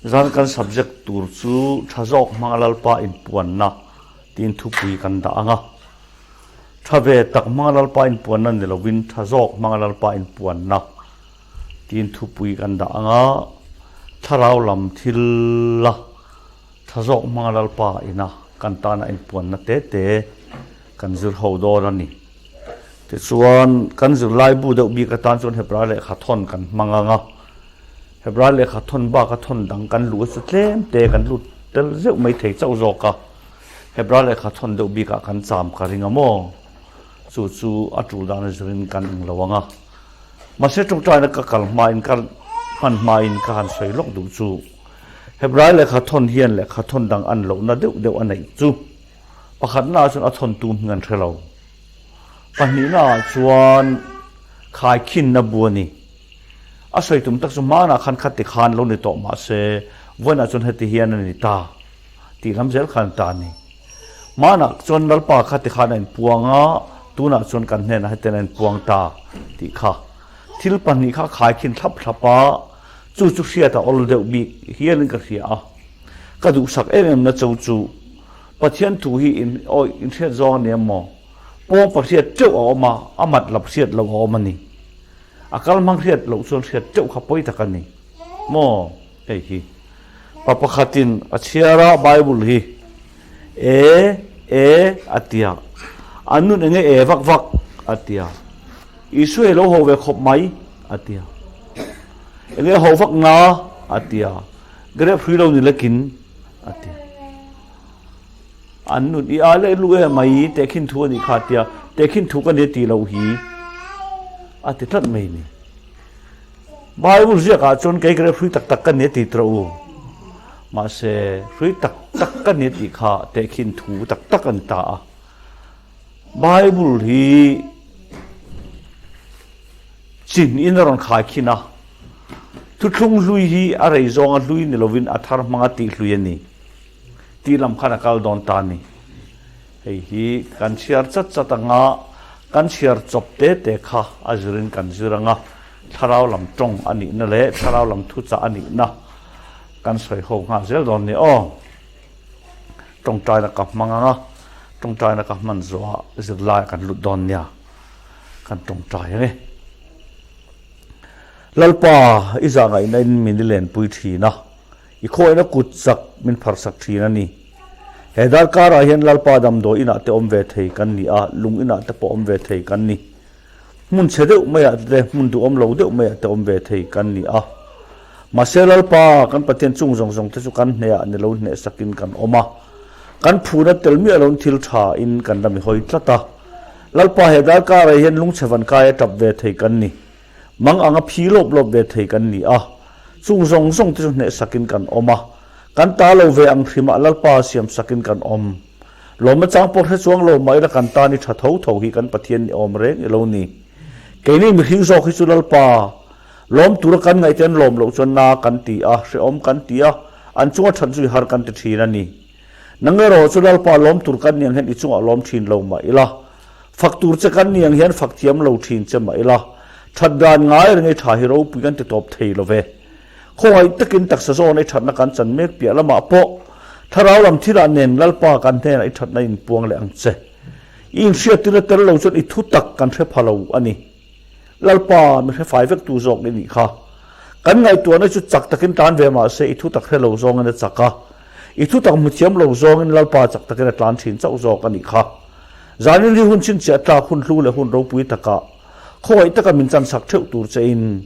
Zan kan subject tur chu tha zawk hmanga Lalpa inpuanna tiin thupui kan dah ang a. Tha ve tak hmanga Lalpa inpuanna ni lovin tha zawk hmanga Lalpa inpuanna tiin thupui kan dah ang a. Thlarau lam thil la tha zawk hmanga Lalpa ina kan tana inpuanna te te kan zir ho dawn a ni. Tichuan, kan zirlaibu deuh bik atan chuan Hebrai lehkha thawn kan hmang ang a. Hebrai lehkha thawn baka thawn dang kan luh chu tlem te kan lut tel zeuh mai thei chauh zawk a. Hebrai lehkha thawn deuh bikah kan cham ka ring a maw? Chu chu a tul dan a zirin kan eng lo ang a. Mahse tawngtaina ka kal hmain ka hman hmain ka han sawi lawk duh chu Hebrai lehkha thawn hian lehkha thawn dang an lohna deuh deuh a neih chu pakhatnaah chuan a thawntu hming an hre lo. Pahnihnaah chuan khaikhinna bu a ni. A sawi tum tak chu hmanah khan khati khan lo ni tawh mah se vawiinah chuan heti hian a ni ta tih lam zel khan ta a ni. Hmanah chuan Lalpa khati khan a inpuang a, tunah chuan kan hnenah hetiang a inpuang ta tih kha. Thil pahnih kha khaikhin thlap thlap a, chu chu hriat a awl deuh bik hialin ka hria a. Ka duhsak em em na cho chu Pathian thu hi in awi in hriat zawng a ni em maw? Pawng pahriat teuh a awm a, a mat lap hriat loh a awm a ni. A kal hmang hriat loh chuan hriat teuh kha pawi tak a ni maw? Hei hi pa pakhatin a chhiar a Bible hi e e a tia, an nun enge e vak vak a tia, Isua hi lo ho ve khawp mai a tia, enge ho vak na a tia, Grape hrui lo ni lekin a ti. An nun i a leh lu e mai tehkhin thu a nih kha tia tehkhin thu ka ni tih loh hi a ti tlat mai ni. Bible ziakah chuan kei ka hrui tak tak ka ni ti tawh u. Mahse hrui tak tak ka ni tih kha tehkhin thu tak tak a ni ta a. Bible hi chin in a rawn khai khin a. Thuthlung hlui hi a rei zawnga hlui ni lovin a thar hmanga tih hlui a ni. Tih lam khan a kal dawn ta a ni. Hei hi kan chhiar chat chat ang a, kan chhiar chawp te te kha a zirin kan zir ang a, thlarau lam tawng a nihna leh thlarau lam thuchah a nihna kan sawi ho nghal zel dawn ni aw. Tawngtaina ka hmang ang a, tawngtaina ka hman zawhah zirlaiah kan lut dawn nia. Kan tawngtai ang e. Lalpa, i zahngaihna in min i lenpui thin a, i khawihna kut chak min pharsak thin a ni. He darkarah hian Lalpa damdawi inah te awm ve thei kan ni a, lung inah te pawh awm ve thei kan ni. Hmun chhe deuh maiah te, hmun duhawm lo deuh maiah te awm ve thei kan ni a. Mahse Lalpa, kan Pathian chung zawng zawng te chu kan hnehah ni lo hnehsakin kan awm a. Kan phuna tel miah loin thil tha in kan la mi hawi tlat a. Lalpa he darkarah hian lungchhe van kai a tap ve thei kan ni. Mang anga phi lawp lawp ve thei kan ni a. Chung zawng zawng te chu hnehsakin kan awm a. Kan ta lo ve ang hrimah Lalpa siamsakin kan awm. Lawmna chang pawh hre chuang lo mah ila kan tan i tha tho tho hi kan Pathian ni awm reng i lo ni. Keini mihring zawk hi chu Lalpa lawm tura kan ngaih te an lawm loh chuan na kan ti a, hrehawm kan ti a, an chunga that zui har kan ti thin a ni. Nang erawh chu Lalpa lawm tur kan ni ang hian i chungah lawm thin lo mah ila, fak tur che kan ni ang hian fak thiam lo thin che mah ila, that dan ngai reng i tha hi ropui kan ti tawp thei lo ve. Khawngaih takin taksa zawn i thatna kan chan mek piah lamah pawh thlarau lam thilah nen Lalpa kan hnenah i thatna inpuang leh ang che. I inhriattirna tel lo chuan i thu tak kan hre pha lo a ni. Lalpa, mi hre fai vek tu zawk i nih kha. Kan ngaihtuahna chu chak takin tlan ve mah se i thu tak hre lo zawngin a chak a. I thu tak hmu thiam lo zawngin Lalpa chak takin a tlan thin chauh zawk a nih kha. Zanin ri hun chhinchhiah tlak hun hlu leh hun ropui takah khawngaih taka min chansak theuh tur che in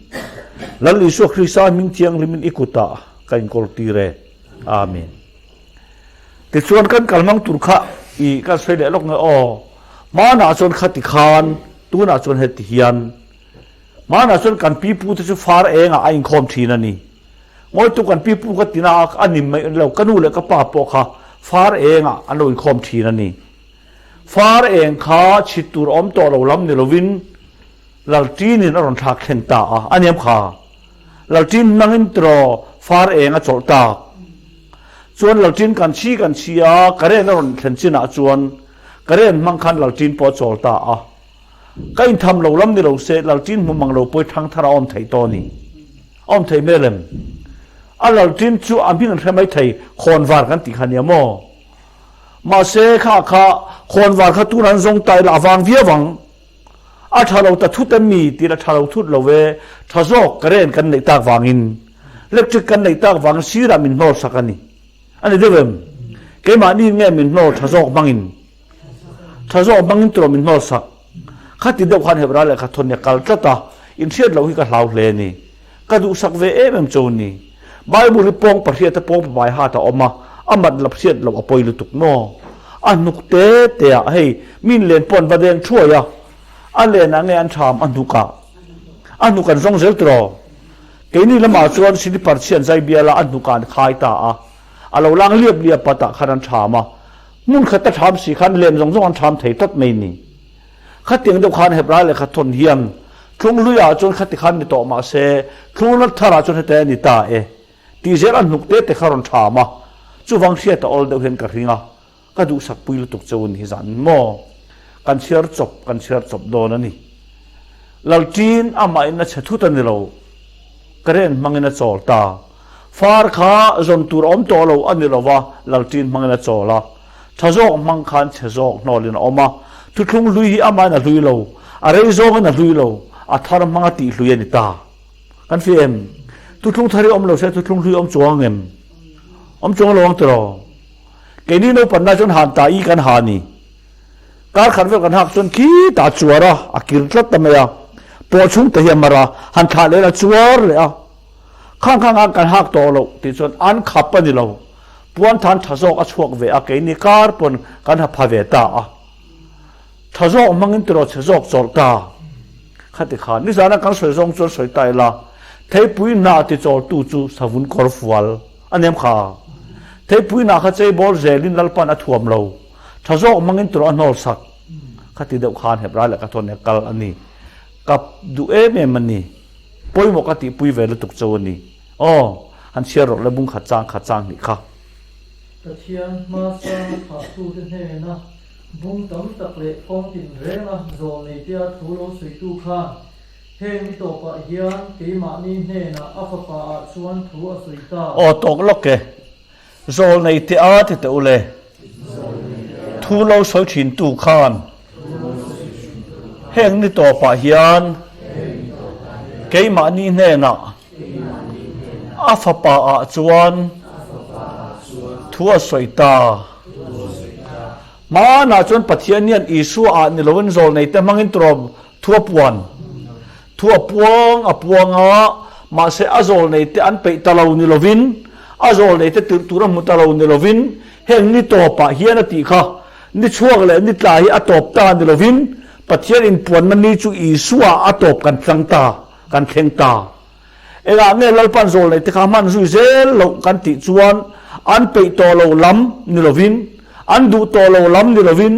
Lal Isua Krista hming thianghlimin i kutah ka inkawl tir e. Amen. Tichuan kan kal hmang tur kha i kan sawi leh lawk nge aw. Hmanah chuan khati khan tunah chuan heti hian hmanah chuan kan pipu te chu far engah a inkhawm thin a ni. Ngawitu kan pipu ka tina a a nim mai lo ka nu leh ka pa pawh kha far engah an lo inkhawm thin a ni. Far eng kha chhit tur awm tawh lo lam ni lovin Lalṭinin a rawn thlak thlen ta a, a niam kha. Lalṭin nangin tiraw far eng a chawlh tak. Chuan Lalṭin kan chhi kan chhi a, current a rawn thlen chinah chuan current hmang khan Lalṭin pawh a chawl ta a. Ka intham lo lam ni lo se Lalṭin hmu mang lo pawi thang thar a awm theih tawh a ni. A awm theih hmel em? A lalṭin chu a hming an hre mai thei, khawnvar kan tih kha nia maw? Mahse kha kha khawnvar kha tun an zawng ta ila a vang viau ang. A tha lo ta thut em mi tih la tha lo thut lo e, tha zawk current kan neih tak vangin, electric kan neih tak vangin sirah min hnawl sak a ni. A ni deuh em? Keimahni nge min hnawl tha zawk hmangin? Tha zawk hmangin turaw min hnawl sak? Khati deuh khan Hebrai lehkha thawn hi a kal tlat a, inhriat loh hi ka hlau hle a ni. Ka duhsak ve em em cho ni. Bible hi pawng pahriat a pawng pamai hat a awm a, a mat lap hriat loh a pawi lutuk maw? A hnuk te te ah hei min len pawh an va deng thuai a, a len ah nge an tham a hnuk ah? A hnuk an zawng zel tiraw? Keini lamah chuan silipar chhian zai bial a a hnuk ah an khai ta a, a lo lang liap liap a tah khan an tham a, hmun khat a tham si khan len zawng zawng an tham thei tlat mai ni. Khatiang deuh khan Hebrai lehkha thawn hian thlunghluiah ah chuan khati khan ni tawh mah se thlunghla tharah chuan heta a ni ta e tih zel a hnuk te te kha rawn tham a, chuvang hriat a awl deuh hian ka ring a, ka duhsak pui lutuk cheu a ni hi zan maw? Kan chhiar chawp kan chhiar chawp dawn a ni. Lalṭin amahin a chhe thut a ni lo, current hmangin a chawl ta. Far kha zawn tur a awm tawh lo a ni lo va, Lalṭin hmangin a chawl a. Tha zawk hmang khan chhe zawk hnawlin a awm a, thuthlung hlui hi amahin a hlui lo, a rei zawngin a hlui lo, a thar hmanga tih hlui a ni ta. Kan fi em? Thuthlung thar hi awm lo se thuthlung hlui awm chuang ang em? Awm chuang lo ang tiraw? Keini naupan lai chuan han ta i kan ha ni. Kar khat vel kan hak chuan khitah a chuar a, a kir tlat ta mai a. Pawh chhung te hi a mar a, han thlah leh la chuar leh a. Khang khang an kan hak tawh loh tih chuan an khap a ni lo. Puanthan tha zawk a chhuak ve a, keini kar pawn kan ha pha ve ta a. Tha zawk hmangin tiraw chhe zawk chawlh ta. Khati khan nizana kan sawi zawng chuan sawi ta ila, theipui hnah ti chawltu chu savun kawr fual a nem kha. Theipui hnah kha cheibawl zelin Lalpan a thuam lo. Tha zawk hmangin tiraw a hnawl sak. Khati deuh khan Hebrai leh Kathawn he kal a ni. Kap duh em em a ni. Pawimawh ka tihpui ve lutuk cho a ni. Aw, han chhiar rawh le bung khat chang khat chang nih kha. Pathian hmasa thlahtute hnena bung tam tak leh kawng tinrenga zawl neitea thu lo sawitu khan heng ni tawpah hian keimahni hnenah a fapa ah chuan thu a sawi ta. Aw tawk lawk e. Zawl nei teh a ti teh u le. Thu lo sawi thin tu khan heng ni tawpah hian keimahni hnenah a fapa ah chuan thu a sawi ta. Hmanah chuan Pathian hian Isua ah ni loin zawl nei te hmangin tawp thu a puan. Thu a puang a puang a, mahse a zawlnei te an peih ta lo ni lovin, a zawlnei te tirh tur a hmu ta lo ni lovin, heng ni tawpah hian a tih kha, ni chhuak leh ni tla hi a tawp ta ni lovin, Pathian inpuanna ni chu Isua a tawp kan tlang ta, kan thleng ta. Engah nge Lalpan zawlnei te kha hman zui zel loh kan tih chuan an peih tawh lo lam ni lovin, an duh tawh lo lam ni lovin,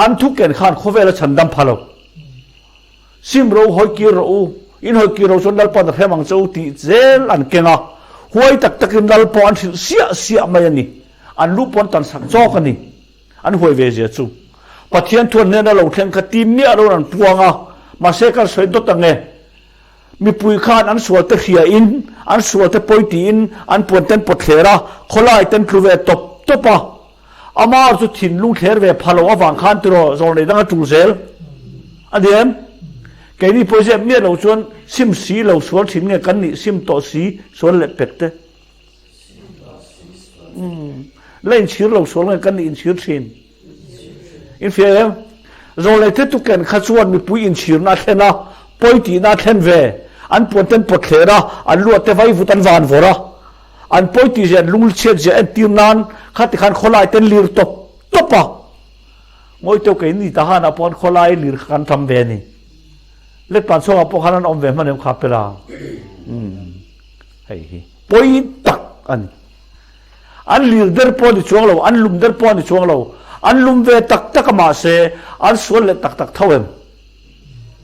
an thu ken khan khawvel a chhandam pha lo. Sim ro hawi kir rawh u, in hawi kir ro chuan Lalpa'n a hrem ang che u tih zel an keng a, huai tak takin Lal pawh an hrilh siah siah mai a ni. An lu pawh an tan sak chawk a ni. An huai ve zia chu. Pathian thuan hnena lo thleng kha tim miah loin an puang a, mahse kan sawi dawt ang e. Mipui khan an sual te hria in, an sual te pawi tiin an puan ten pawt thler a, khawlai ten tlu ve tawp tawp a. Amah chu thinlung thler ve pha lo avang khan tiraw zawlnei dang a tul zel a ni em? Keini pawh zep miah lo chuan sim si lo sual thin nge kan nih sim tawh si sual leh pek te? Umm la inchhir lo sual nge kan nih inchhir thin? Infiah em? Zawlnei te tuken kha chuan mipui inchhirna a thlen a, pawi tihna a thlen ve, an puan ten pawt thler a, an luah te vaivut an van vawrh a. An pawi tih zia, an lungchhiat zia entir nan kha tikhan khawlai ten lir tawp tawp a. Ngawi teuh kei ni ta hanah pawh khawlai lir kha kan tam ve a ni. Letpan chhuakah pawh khan an awm ve hman em kha pela. Umm hei hi pawi tak a ni. An lir der pawh a ni chuang lo, an lum der pawh a ni chuang lo. An lum ve tak tak a mahse an sual leh tak tak tho em?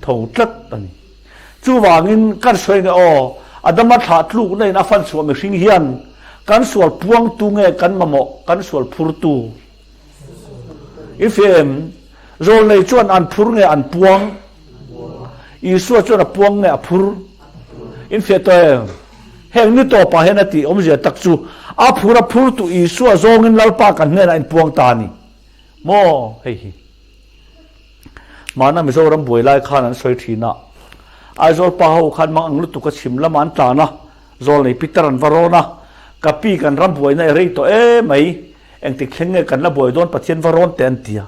Tho tlat a ni. Chuvangin kan sawi nge aw, Adama thlah tlukna in a fan chhuah mihring hian kan sual puangtu nge kan mamawh, kan sual phurtu? I fia em? Zawlnei chuan an phur nge an puang? Isua chuan a puang nge a phur? In fia tawh em? Heng ni tawpah hian a tih awmzia tak chu a phur a phurtu Isua zawngin Lalpa kan hnenah a inpuang ta a ni maw? Hei hi mahna Mizoram buai lai khan an sawi thin a, Aizawl pa ho khan mang ang lutuk a chhim lamah an tlan a, Zawlnei Peter an va rawn a, Ka pi kan ram buaina i rei tawh em mai, engtik thleng nge kan la buai dawn Pathian va rawn teh an ti a.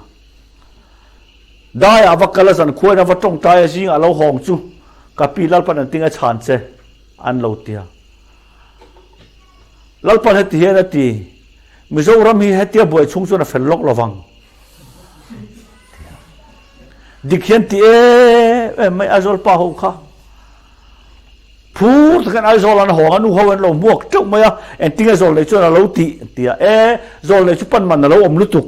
Daiah va kal a zankhuain a va tawngtai a zingah lo hawng chu ka pi Lalpan an tinge chhan che an lo ti a. Lalpan heti hian a ti, Mizoram hi hetia buai chhung chuan a fel lawk lovang. Dik hian ti em em mai Aizawl pa ho kha. Phur takin Aizawl an hawng a, nu ho an lo hmuak teuh mai a, engtinge Zawlnei chuan a lo tih an ti a, e, Zawlnei chu pan man a lo awm lutuk,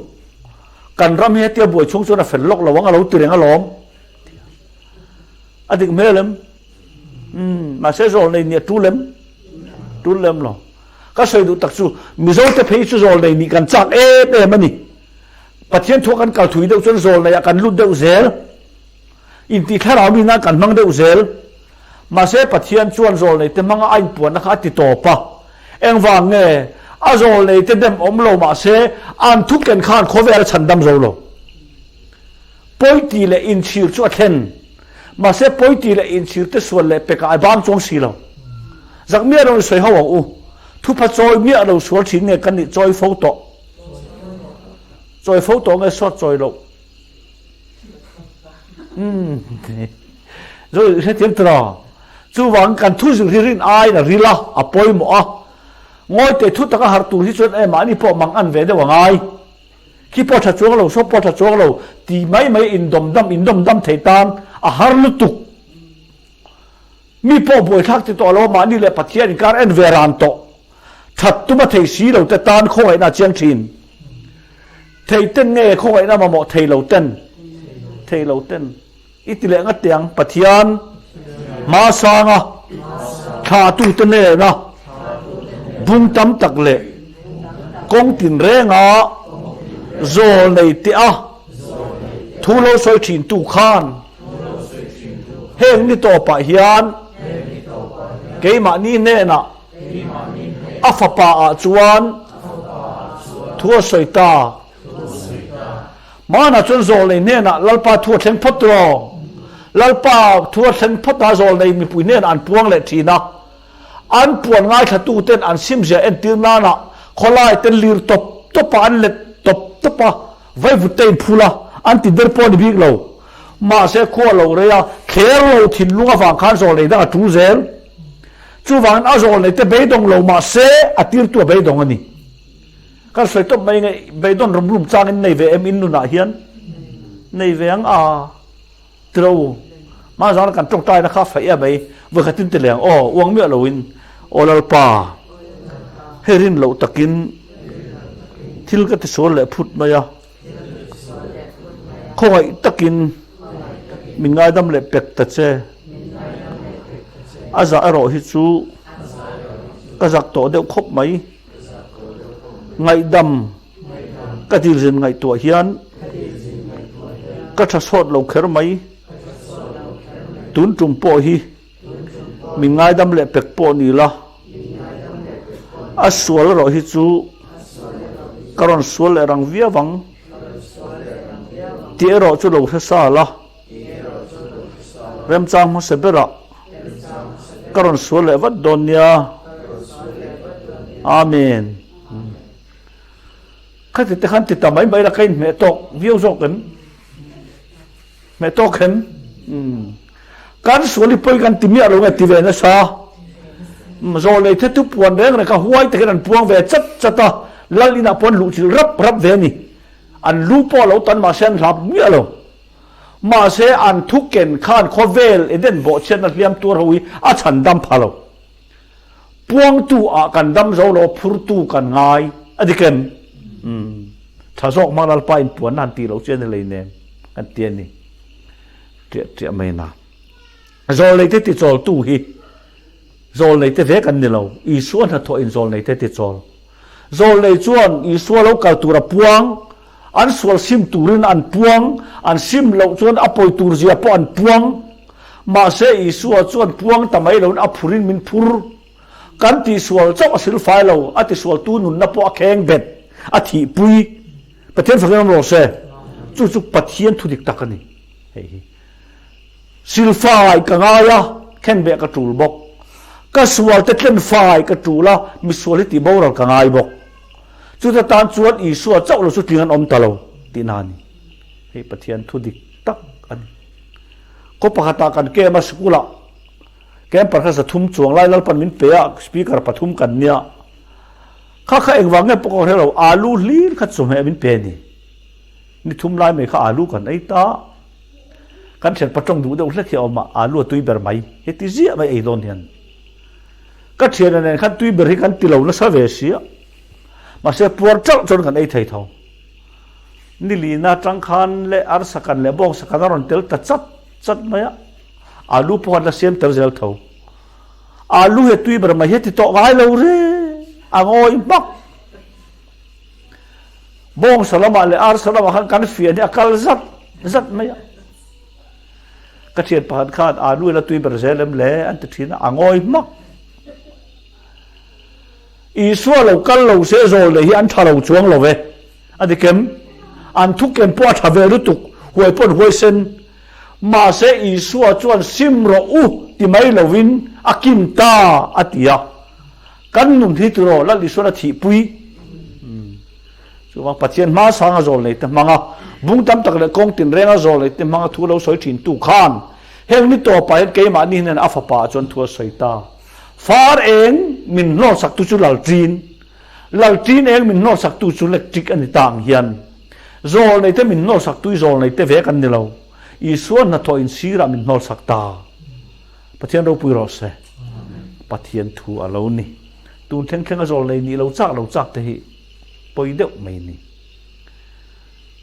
kan ram hi hetia buai chhung chuan a fel lawk lo ang a lo ti reng alawm ti a, a dik hmel em? Umm, mahse Zawlnei nih a tul em? Tul lem lo. Ka sawi duh tak chu Mizote phei chu Zawlnei nih kan chak em em a ni. Pathian thua kan kal thui deuh chuan Zawlneiah kan lut deuh zel. Intih thlarau mi nan kan hmang deuh zel. Mahse Pathian chuan zawlneite hmanga a inpuanna kha a ti tawp a. Engvang nge? A zawlneite dem awm lo mahse an thu ken khan khawvel a chhandam zo lo. Pawiti leh inchhir chu a thlen. Mahse pawiti leh inchhir te sual leh pekah a bang chuang si lo. Zak miah lo in sawi ho ang u. Thupha chawi miah lo sual thin nge kan nih chawi fo tawh? Chawi fo tawh nge sawt chawi loh? Zo hrethiam ta lo. Chuvang kan thu zir hi rin aiin a ril a, a pawimawh a. Ngawi teh thu taka harh tur hi chuan e mahni pawh mang an ve deuh a ngai. Khi pawh tha chuang lo, saw pawh tha chuang lo ti mai mai indawm dam indawm dam thei tan a har lutuk. Mi pawh buaithlak ti tawh lo a mahni leh Pathian inkar en ve ran tawh. That tum a thei si lo te tan khawngaihna a chiang thin. Thei ten nge khawngaihna mamawh thei lo ten? Thei lo ten. I ti leh ngat teh ang, Pathian hmasanga thlahtute nena bung tam tak leh kawng tinrenga zawl nei teh a thu lo sawi thintu khan heng ni tawpah hian keimahni hnenah A fapa ah chuan thu a sawi ta. Hmanah chuan zawlnei hnenah Lalpa thu a thleng phawt rawh. Lalpa thu a thleng phawt a, zawlnei mipui hnenah an puang leh thin a. An puan ngaithlatu ten an simzia entir nana khawlai ten lir tawp tawp a, an let tawp tawp a, vaivut te inphul a, an ti der pawh a ni bik lo. Mahse khua lo rei a, thler lo thinlung avang khan zawlnei dang a tul zel. Chuvangin a zawlnei te beidawng lo mahse a tirtu a beidawng a ni. Kan sawi tawp mai nge beidawn rum rum changin nei ve em in nunah hian? Nei ve ang a tilo. Hma zana kan tawngtaina kha faih em mai vawikhatin ti leng aw uang miah loin aw Lalpa hei rin loh takin thil ka tisual leh phut mai a. Khawngaih takin min ngaidam leh pek ta che. A zah erawh hi chu ka zak tawh deuh khawp mai. Ngaihdam ka dilzin ngaihtuah hian ka tha sawt lo kher mai. Tun tum pawh hi Min ngaidam leh pek pawh ni la, a sual erawh hi chu ka rawn sual leh rang viau ang tih erawh chu lo hre sa la, remchang hmasa berah ka rawn sual leh vat dawn nia. Amen. Khati te khan ti ta mai mai la ka inhmeh tawk viau zawk em? Hmeh tawk hem. Kan sual hi pawi kan ti miah lo nge ti ve nasa. Zawlnei the tu puan reng reng kha huai takin an puang ve chat chat a, lal inah pawh an luhchilh rap rap ve a ni. An lu pawh a lo tan mahse an hlap miah lo. Mahse an thu ken khan khawvel Eden bawhchhiatna hliam tuar ho hi a chhan dam pha lo. Puangtu ah kan dam zo lo, phurtu kan ngai a dik em? Tha zawk hmang Lalpa in puanna han tih loh chu a ni lei nen kan ti a ni. Ṭiah ṭiah mai na. Zawlnei te tichawltu hi zawlnei te ve kan ni lo, Isua hnathawh in zawlnei te tichawl. Zawlnei chuan Isua lo kal tur a puang, an sual sim turin an puang, an sim loh chuan a pawi tur zia pawh an puang. Mahse Isua chuan puang ta mai loin a phurin min phur. Kan tihsual chauh a silfai lo, a tisualtu nunna pawh a kheng bet, a thihpui. Pathian fakin awm rawh se. Chu chu Pathian thu dik tak a ni. Hei hi silfai ka ngai a, khenbeh ka tul bawk. Ka sualte tlenfai ka tul a, misual hi tihboral ka ngai bawk. Chuta tan chuan Isua chauh lo chu tling an awm ta lo tihna a ni. Hei Pathian thu dik tak a ni. Khaw pakhatah kan kem a, sikulah camper kha 300 chuang lai Lalpan min pe a, speaker pathum kan nia. Kha kha engvang nge pawh ka hre lo, alu hlir kha chawhmeh min pe a ni. Ni thum lai mai kha alu kan ei ta. Kan thian patawng duh deuh hlek hi a awm a, alu a tui ber mai. Heti ziah mai ei dawn hian. Ka thiana nen khan tui ber hi kan ti lo nasa ve sia. Mahse puar chauh chuan kan ei thei tho. Ni lina atang khan leh arsa kan leh bawngsa kan a rawn tel ta chat chat mai a. Alu pawh an la siam tel zel tho. Alu hi a tui ber mai hi a ti tawh ngai lo re. A ngawi hmak. Bawngsa lamah leh arsa lamah khan kan fian hi a kal zat zat mai a. Ka thian pakhat khan alu hi la tui ber zel em le an ti thin a, a ngawi hmak. Isua lo kal lo se zawl nei hi an tha lo chuang lo ve. A ni kem? An thu ken pawh a tha ve lutuk, huai pawn huaisen. Mahse Isua chuan sim rawh u ti mai lovin a kim ta a ti a. Kan nun hi tiraw Lal Isuan a thihpui. Chuvang Pathian hma sanga zawl nei te hmanga bung tam tak leh kawng tinrenga zawl nei te hmanga thu lo sawi thin tu khan heng ni tawpah hian keimahni hnen a fapa ah chuan thu a sawi ta. Far eng min hnawlsak tu chu Lalṭin, Lalṭin eng min hnawlsak tu chu Lectric a ni ta ang hian zawl nei te min hnawlsak tu i zawl nei te ve kan ni lo. Isua hnathawh in sirah min hnawlsak ta. Pathian ropui rawh se. Pathian thu a lo ni. Tun thleng thleng a zawl nei nih lo chak lo chak te hi pawi deuh mai ni.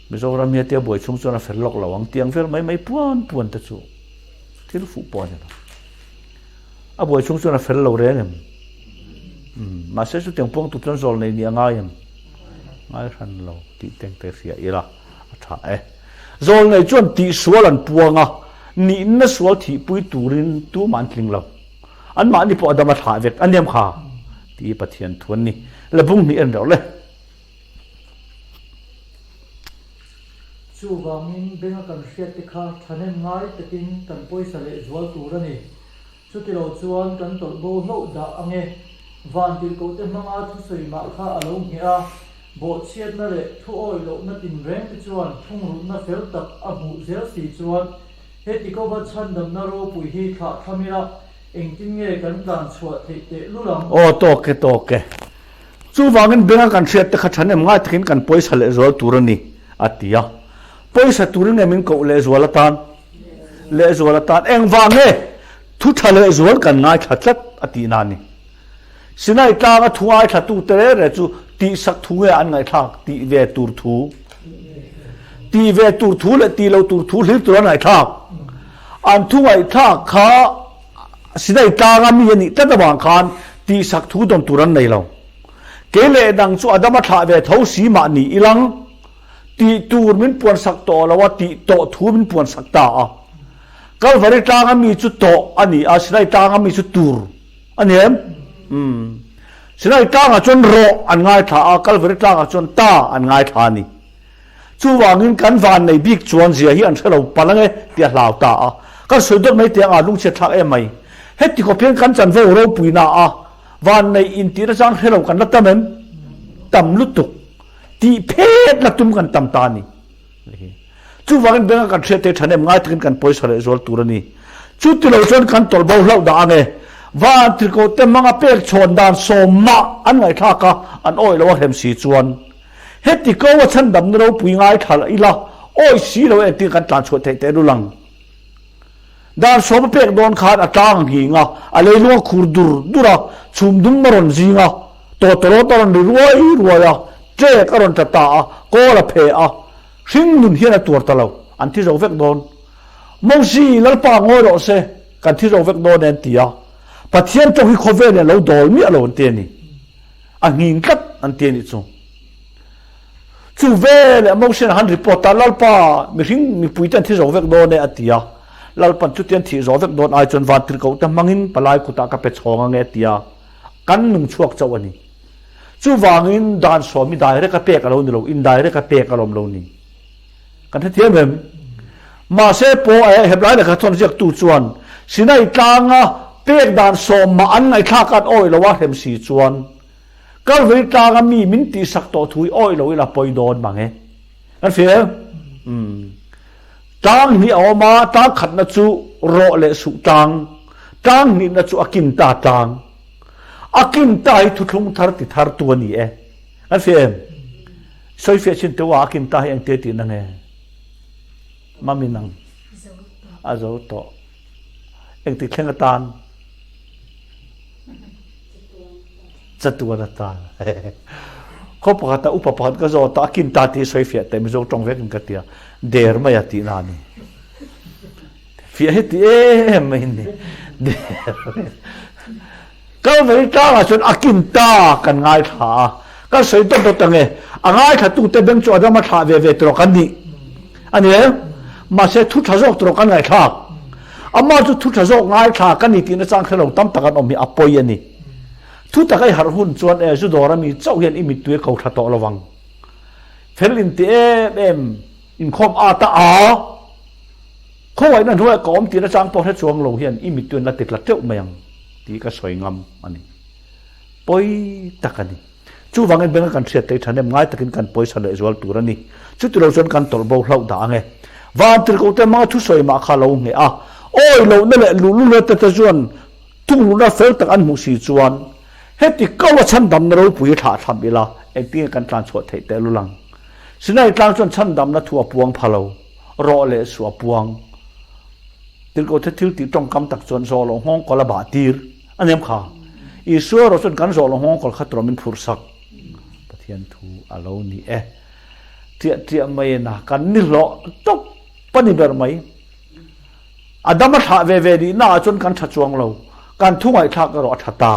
Mizoram hi atia buai chhung chuan a fel lawk lo ang tiang vel mai mai puan puan te chu thil fuh pawh a ni lo. A buai chhung chuan a fel lo reng em? Umm, mahse chutiang puang tur chuan zawl nei nih a ngai em? Ngai hran lo tih teng te hria ila a tha e. Zawl nei chuan tihsual an puang a, nihna sual thihpui turin tumah an tling lo. Anmahni pawh a dam a thlah vek a niam kha tih Pathian thu an ni. La bung hnih en reuh le. Chuvangin benga kan hriat te kha thahnem ngai takin kan pawisa leh zual tur a ni. Chutilo chuan kan tawlh bo hlauh dah ang e. Vantirhkohte hmanga thusawi mah kha a lo ngheh a, bawhchhiatna leh thu awih lohna tinreng te chuan thungrulhna fel tak a hmuh zel si chuan heti kova chhandamna ropui hi thlah thlam ila engtin nge kan tlan chhuah theih teh lul ang? Aw tawk e tawk e. Chuvangin benga kan hriat te kha thahnem ngai takin kan pawisa lehzual tur a ni, a ti a. Pawisa turin nge min koh lehzual atan? Lehzual atan engvang nge thu tha lehzual kan ngaithla tlat a tihna a ni. Sinai tlanga thu ngaithlatute reng reng chu tihsak thu nge an ngaihthlak tih ve tur thu? Tih ve tur thu leh tih lo tur thu hlir tur an ngaihthlak. An thu ngaihthlak kha Sinai tlanga mi a nih tlat avang khan tihsak thu dawn tur an nei lo. Kei leh dang chu Adama thlah ve tho si mah ni ilang. Tih tur min puansak tawh lo a, tih tawh thu min puansak ta a. Kalvari tlanga mi chu tawh a ni a, Sinai tlanga mi chu tur a ni em? Umm. Sinai tlangah chuan rawh an ngaithla a, Kalvari tlangah chuan ta an ngaithla a ni. Chuvangin kan vannei bik chuan zia hi an hre lo palh ange tih a hlau ta a. Kan sawi dawt mai tiang a lungchhiat thlak em mai. Heti khawp hian kan chanvo ropuina a vannei intihna chang hre lo kan la tam em? Tam lutuk. Tih phet la tum kan tam ta a ni. Chuvangin benga kan hriat te thahnem ngai takin kan pawisa leh zual tur a ni. Chuti lo chuan kan tawlh bo hlauh dah ange. Van tirhkoh te hmanga pek chhawn dan sawmah an ngaihthlak a, an awih lo a hrem si chuan. Heti ko a chhandamna ropui ngaithla ila, awih si lo engtin kan tlan chhuah theih teh lul ang. Dan sawma pek dawn khan a tlang a nghing a, a leilung a khur dur dur a, chhum dum a rawn zing a, tawtawrawt a rawn ri ruai ruai a, ṭek a rawn tla ta a, kawl a phe a, hring nun hian a tuar ta lo, an thi zo vek dawn. Mosi, Lalpa ngawi rawh se, kan thi zo vek dawn e an ti a. Pathian tawk hi khawvel in a lo dawl miah lo an ti a ni. A nghing tlat an ti a nih chu. Chu veleh Mosian a han report a, Lalpa, mihring mipuite an thi zo vek dawn e, a ti a. Lalpan chutiang thih zawh vek dawn ai chuan vantirhkohte hmangin palai kutah ka pe chhawng ange, a ti a. Kan nung chhuak chauh a ni. Chuvangin dan sawm hi direct a pek a lo ni lo, indirect a pek alawm lo ni. Kan hrethiam em? Mahse pawh eh Hebraic lehkha thawn ziaktu chuan Sinai tlanga pek dan sawm mah an ngaihthlak an awih lo a hrem si chuan Kalvari tlanga mi min tihsak tawh thu hi awih lo ila pawi dawn mang e. Kan hria em? Umm. Tlang hnih a awm a, tlang khatna chu rawh leh suh tlang, tlang hnihna chu a kin ta tlang. A kin ta hi thuthlung thar ti thar tu a ni e. Kan hria em? Sawifiah chin teuh a, a kin ta hi engtia tihna nge? Mami nang a zo tawh. Engtik thleng atan? Chatuan atan. Khaw pakhata upa pakhat ka zawt a, a kin ta tih sawifiah teh Mizo tawng vekin ka ti a, der mai a tihna a ni. Fiah hi ti em mai ni. Der mai. Kalvari tlangah chuan a kin ta kan ngaithla a, kan sawi dawt dawt ang e. A ngaithlatute beng chu Adama thlah ve ve tawh kan nih a ni em? Mahse thu tha zawk tawh kan ngaihthlak. Amah chu thu tha zawk ngaithla ka ni tihna chang hre lo tam tak an awm hi a pawi a ni. Thu taka i harh hun chuan e zu dawr ami chauh hian i mittui a ko tha tawh lo vang. Fel inti em em inkhawm at a a. Khawngaihna hnuaiah ka awm tihna chang pawh hre chuang lo hian i mittui an la ti tla teuh mai ang tih ka sawi ngam a ni. Pawi tak a ni. Chuvangin benga kan hriat theih thahnem ngai takin kan pawisa lehzual tur a ni. Chuti lo chuan kan tawlh bo hlauh dah ang e. Vantirhkohte hmanga thusawi mah kha lo ngheh a, awi lohna leh luhlulna te te chuan thunglutna fel tak an hmuh si chuan heti ko a chhandamna ropui thlah thlam ila engtinge kan tlan chhuah theih tehlul ang. Sinai tlang chuan chhandamna thu a puang pha lo. Rawh leh suh a puang. Tirhkohte thil tih tawngkam tak chuan zawh loh nghawng kawl a bah tir a nem kha. Isua erawh chuan kan zawh loh nghawng kawl kha tura min phurh sak. Pathian thu a lo ni e. Tiah tiah mai in a kan ni hlawh tawp a ni ber mai. A dam a thlah ve ve nihna ah chuan kan tha chuang lo. Kan thu ngaihthlak erawh a tha ta.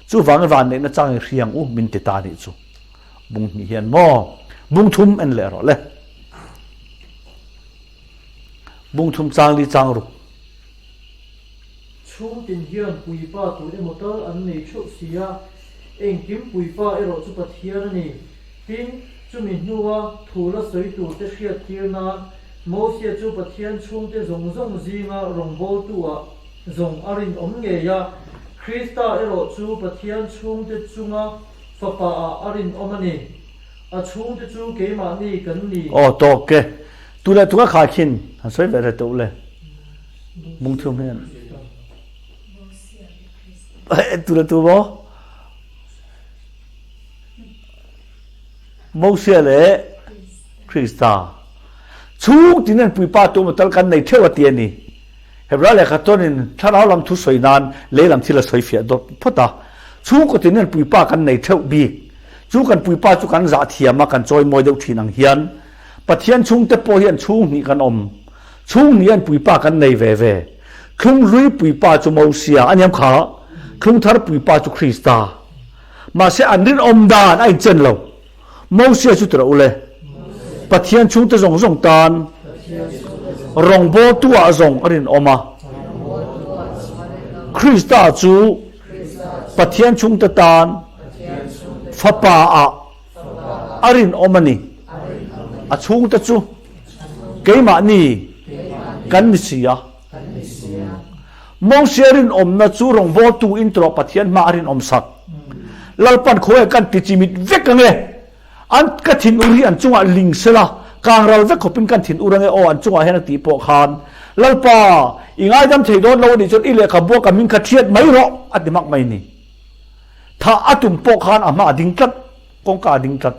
Chuvangin vanneihna chang i hriang u min ti ta nih chu. Bung hnih hian maw bung thum en leh rawh le. Bung thum chang li chang ruk. Chhung tin hian puipa tur emaw tal an nei theuh si a, engkim puipa erawh chu Pathian a ni. Tin, chumi hnua thu la sawi tur te hriat tir nan Mosia chu Pathian chhungte zawng zawng zinga rawngbawltu-ah zawng a rinawm ngei a, Krista erawh chu Pathian chhungte chunga Fapa ah a rinawm a ni. A chhungte chu keimahni kan ni. Aw tawk e. Tu leh tu ka khai khin han sawi ve reh teuh le. Bungthum hian. Tu leh tu maw? Mosia leh Krista. Chhung tin an puipa tu maw tal kan nei theuh a ti a ni. Hebrai lehkha chuanin thlarau lam thu sawi nan lei lam thil a sawi fiah dawt phawt a. Chhungkaw tin hian puipa kan nei theuh bik. Chu kan puipa chu kan zah thiam a, kan chawi mawi deuh thin ang hian Pathian chhungte pawh hian chhung hnih kan awm. Chhung hnih hian puipa kan nei ve ve. Thlung hlui puipa chu Mosia a niam kha, thlung thar puipa chu Krista. Mahse an rinawm dan a inchen lo. Mosia chu tirh ule, Pathian chhungte zawng zawng tan rawngbawltu-ah zawng a rinawm a. Krista chu Pathian chhungte tan Fapa-ah a rinawm a ni. A chhungte chu keimahni kan ni si a. Mosia rinawmna chu rawngbawltu in tawh Pathian hma a rinawm sak. Lalpan khawiah kan ti chimit vek ange, an ka thinur hi an chungah ling sela, kangral vek khawpin kan thinur ange aw an chungah hian a tih pawh khan Lalpa i ngaidam thei dawn lo anih chuan i lehkhabua ka hming kha thiat mai rawh a ti hmak mai ni. Thah a tum pawh khan a hma a ding tlat, kawngka a ding tlat.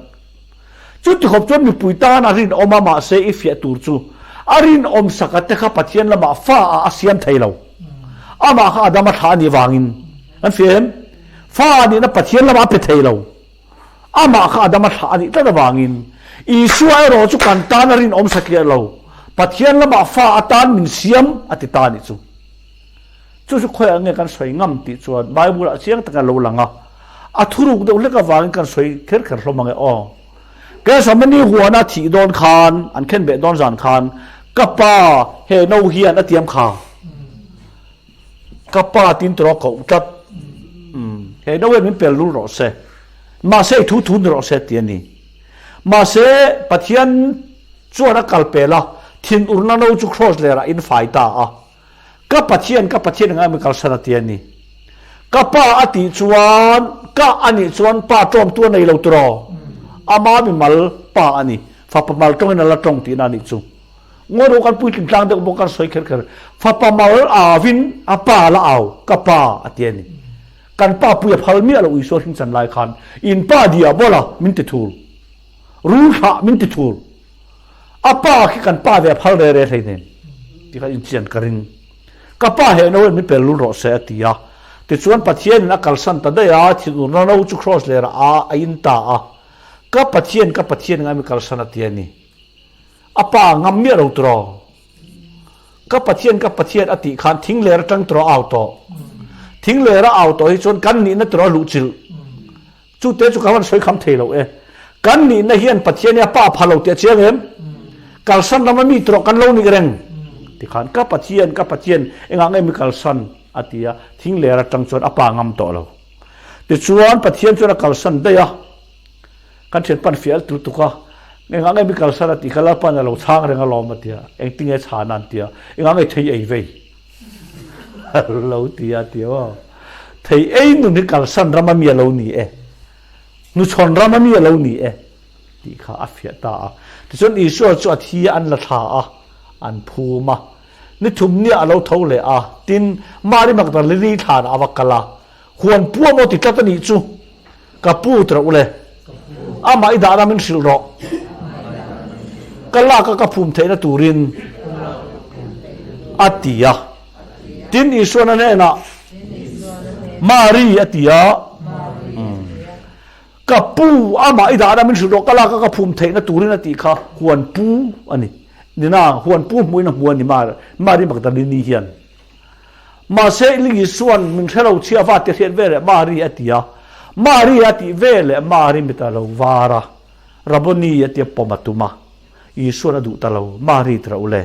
Chuti khawp chuan mipui tan a rinawm a, mahse i fiah tur chu a rinawm saka te kha Pathian lamah fa ah a siam thei lo. Amah kha Adama thlah a nih vangin kan fiah em? Fa a nihna Pathian lamah a pe thei lo. Amah kha Adama thlah a nih tlat avangin Isua erawh chu kan tan a rinawm satliah lo, Pathian lamah fa atan min siam a ti ta a nih chu. Chu chu khawiah nge kan sawi ngam tih chuan Bible ah chiang takin a lo lang a, a thuruk deuh hlek avangin kan sawi kher kher hlawm ang e aw. Gethsemane huana thih dawn khan, an khen beh dawn zan khan, Ka pa, he no hian a tiam kha. Ka pa tin tawh a koh tlat. Umm. He no hian min pel lul rawh se. Mahse i thu thu ni rawh se ti a ni. Mahse Pathian chuan a kal pel a, thinurna no chu kraws lerah in fai ta a. Ka Pathian, ka Pathian engai mi kalsan a ti a ni. Ka Pa a tih chuan ka a nih chuan Pa tawngtu a nei lo tiraw? Ama mi mal Pa a ni. Fapa mal tawngin a la tawng tihna a nih chu. Ngawi rawh kan puitling tlang deuh bawk kan sawi kher kher. Fapa mal auin a Pa la au, ka Pa a ti a ni. Kan Pa pui a phal miah lo Isua hring chan lai khan in Pa diabola min ti thur. Rul thlah min ti thur. A pa khi kan pa ve a phal re re hleinem ti kha inchian ka ring. Ka pa he no in min pel lul rawh se a ti a. Tichuan Pathianin a kalsan ta daih a, thinurna no chu kraws lerah a a in ta a. Ka Pathian, ka Pathian ngai mi kalsan a ti a ni. A pa ngam miah lo tiraw. Ka Pathian, ka Pathian a tih khan thing ler atang tiraw a au tawh. Thing ler a au tawh hi chuan kan nihna tiraw a luhchilh. Chu te chu ka van sawi kham thei lo e. Kan nihna hian Pathian hi a pa pha lo tih a chiang em? Kalsan rama mi tawh kan lo nih reng. Tikhan ka Pathian, ka Pathian engah nge mi kalsan a ti a, thing ler atang chuan a pa ngam tawh lo. Tichuan Pathian chuan a kalsan daih a, kan thian pan fiah tul tuk a, engah nge mi kalsan a tih kha Lalpan a lo chhang reng alawm a ti a, engtinge chhan a an ti a, engah nge thei ei vei? Lo ti a ti aw. Thei ei nun hi kalsan ram a mi a lo ni e. Hnuchhawn ram a mi a lo ni e tih kha a fiah ta a. Tichuan Isua chu a thi a an la thla a, an phum a. Ni thum nia a lo tho leh a, tin, Mari Magdalene thlanah a va kal a. Huan pu a maw ti tlat a nih chu. Ka pu ti rawh u le. Amah i dahna min hrilh rawh. Ka lak a ka phum theihna turin a ti a. Tin Isuan a hnenah, Mari a ti a. Ka pu, amah i dahna min hrilh rawh, ka lak a ka phum theihna turin a tih kha huan pu a ni. Nina, huan pu hmuhin a hmu a ni Mari Magdalini hian. Mahse, Isua'n min hre lo chhia va ti hriat ve leh Mari a ti a. Mari a tih ve leh Mari mit a lo var a, Rabboni a tia pawm a tum a. Isua'n a duh ta lo, Mari ti rawh u le.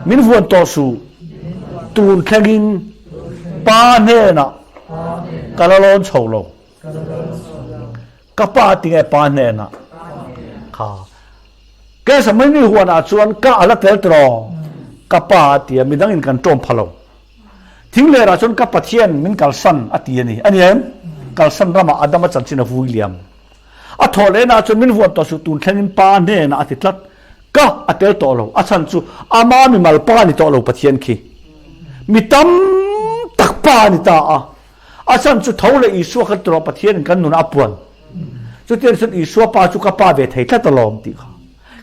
Min vuan tawh suh, tun thlengin Pa hnenah ka la lawn chho lo. Ka pa ti nge pa hnenah kha Gethsemane huanah chuan ka a la tel tiraw ka pa a ti a midang in kan tawm pha lo thing lerah chuan ka Pathian min kalsan a ti a ni a ni em kalsan ramah Adama chanchin a vui liam a thawh lehna chuan min vuan tawh suh tun thlengin pa hnenah a ti tlat ka a tel tawh lo a chhan chu ama mimal pa ni tawh lo Pathian khi mi tam tak pa a ni ta a A chhan chu tho leh Isua kha tawrh Pathianin kan nunah a puan. Chutiang chuan Isua pa chu ka pa ve thei tlat alawm tih kha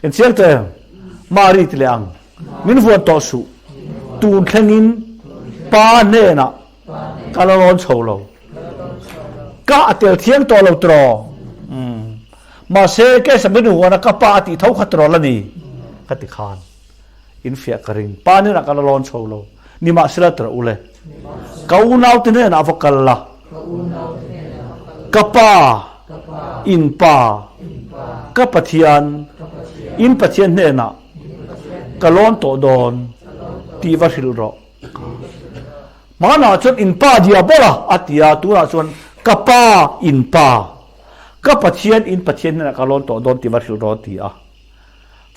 kan chiang tawh em? Mari ti leh ang, min vuan tawh suh, tun thlengin pa hnenah ka la rawn chho lo. Ka a tel thiang tawh lo tiraw? Mahse, Kesa min huana ka pa a tih tho kha tiraw la ni? Ka ti khan. In fiah ka ring. Pa hnenah ka la lawn chho lo. Nimahsela tira u le. Ka unaute hnenah va kal la. Ka pa, in pa, ka Pathian, in Pathian hnenah ka lawn tawh dawn tih va hrilh rawh. Hmanah chuan in pa diabola a ti a, tunah chuan ka pa, in pa, ka Pathian, in Pathian hnenah ka lawn tawh dawn tih va hrilh rawh a ti a.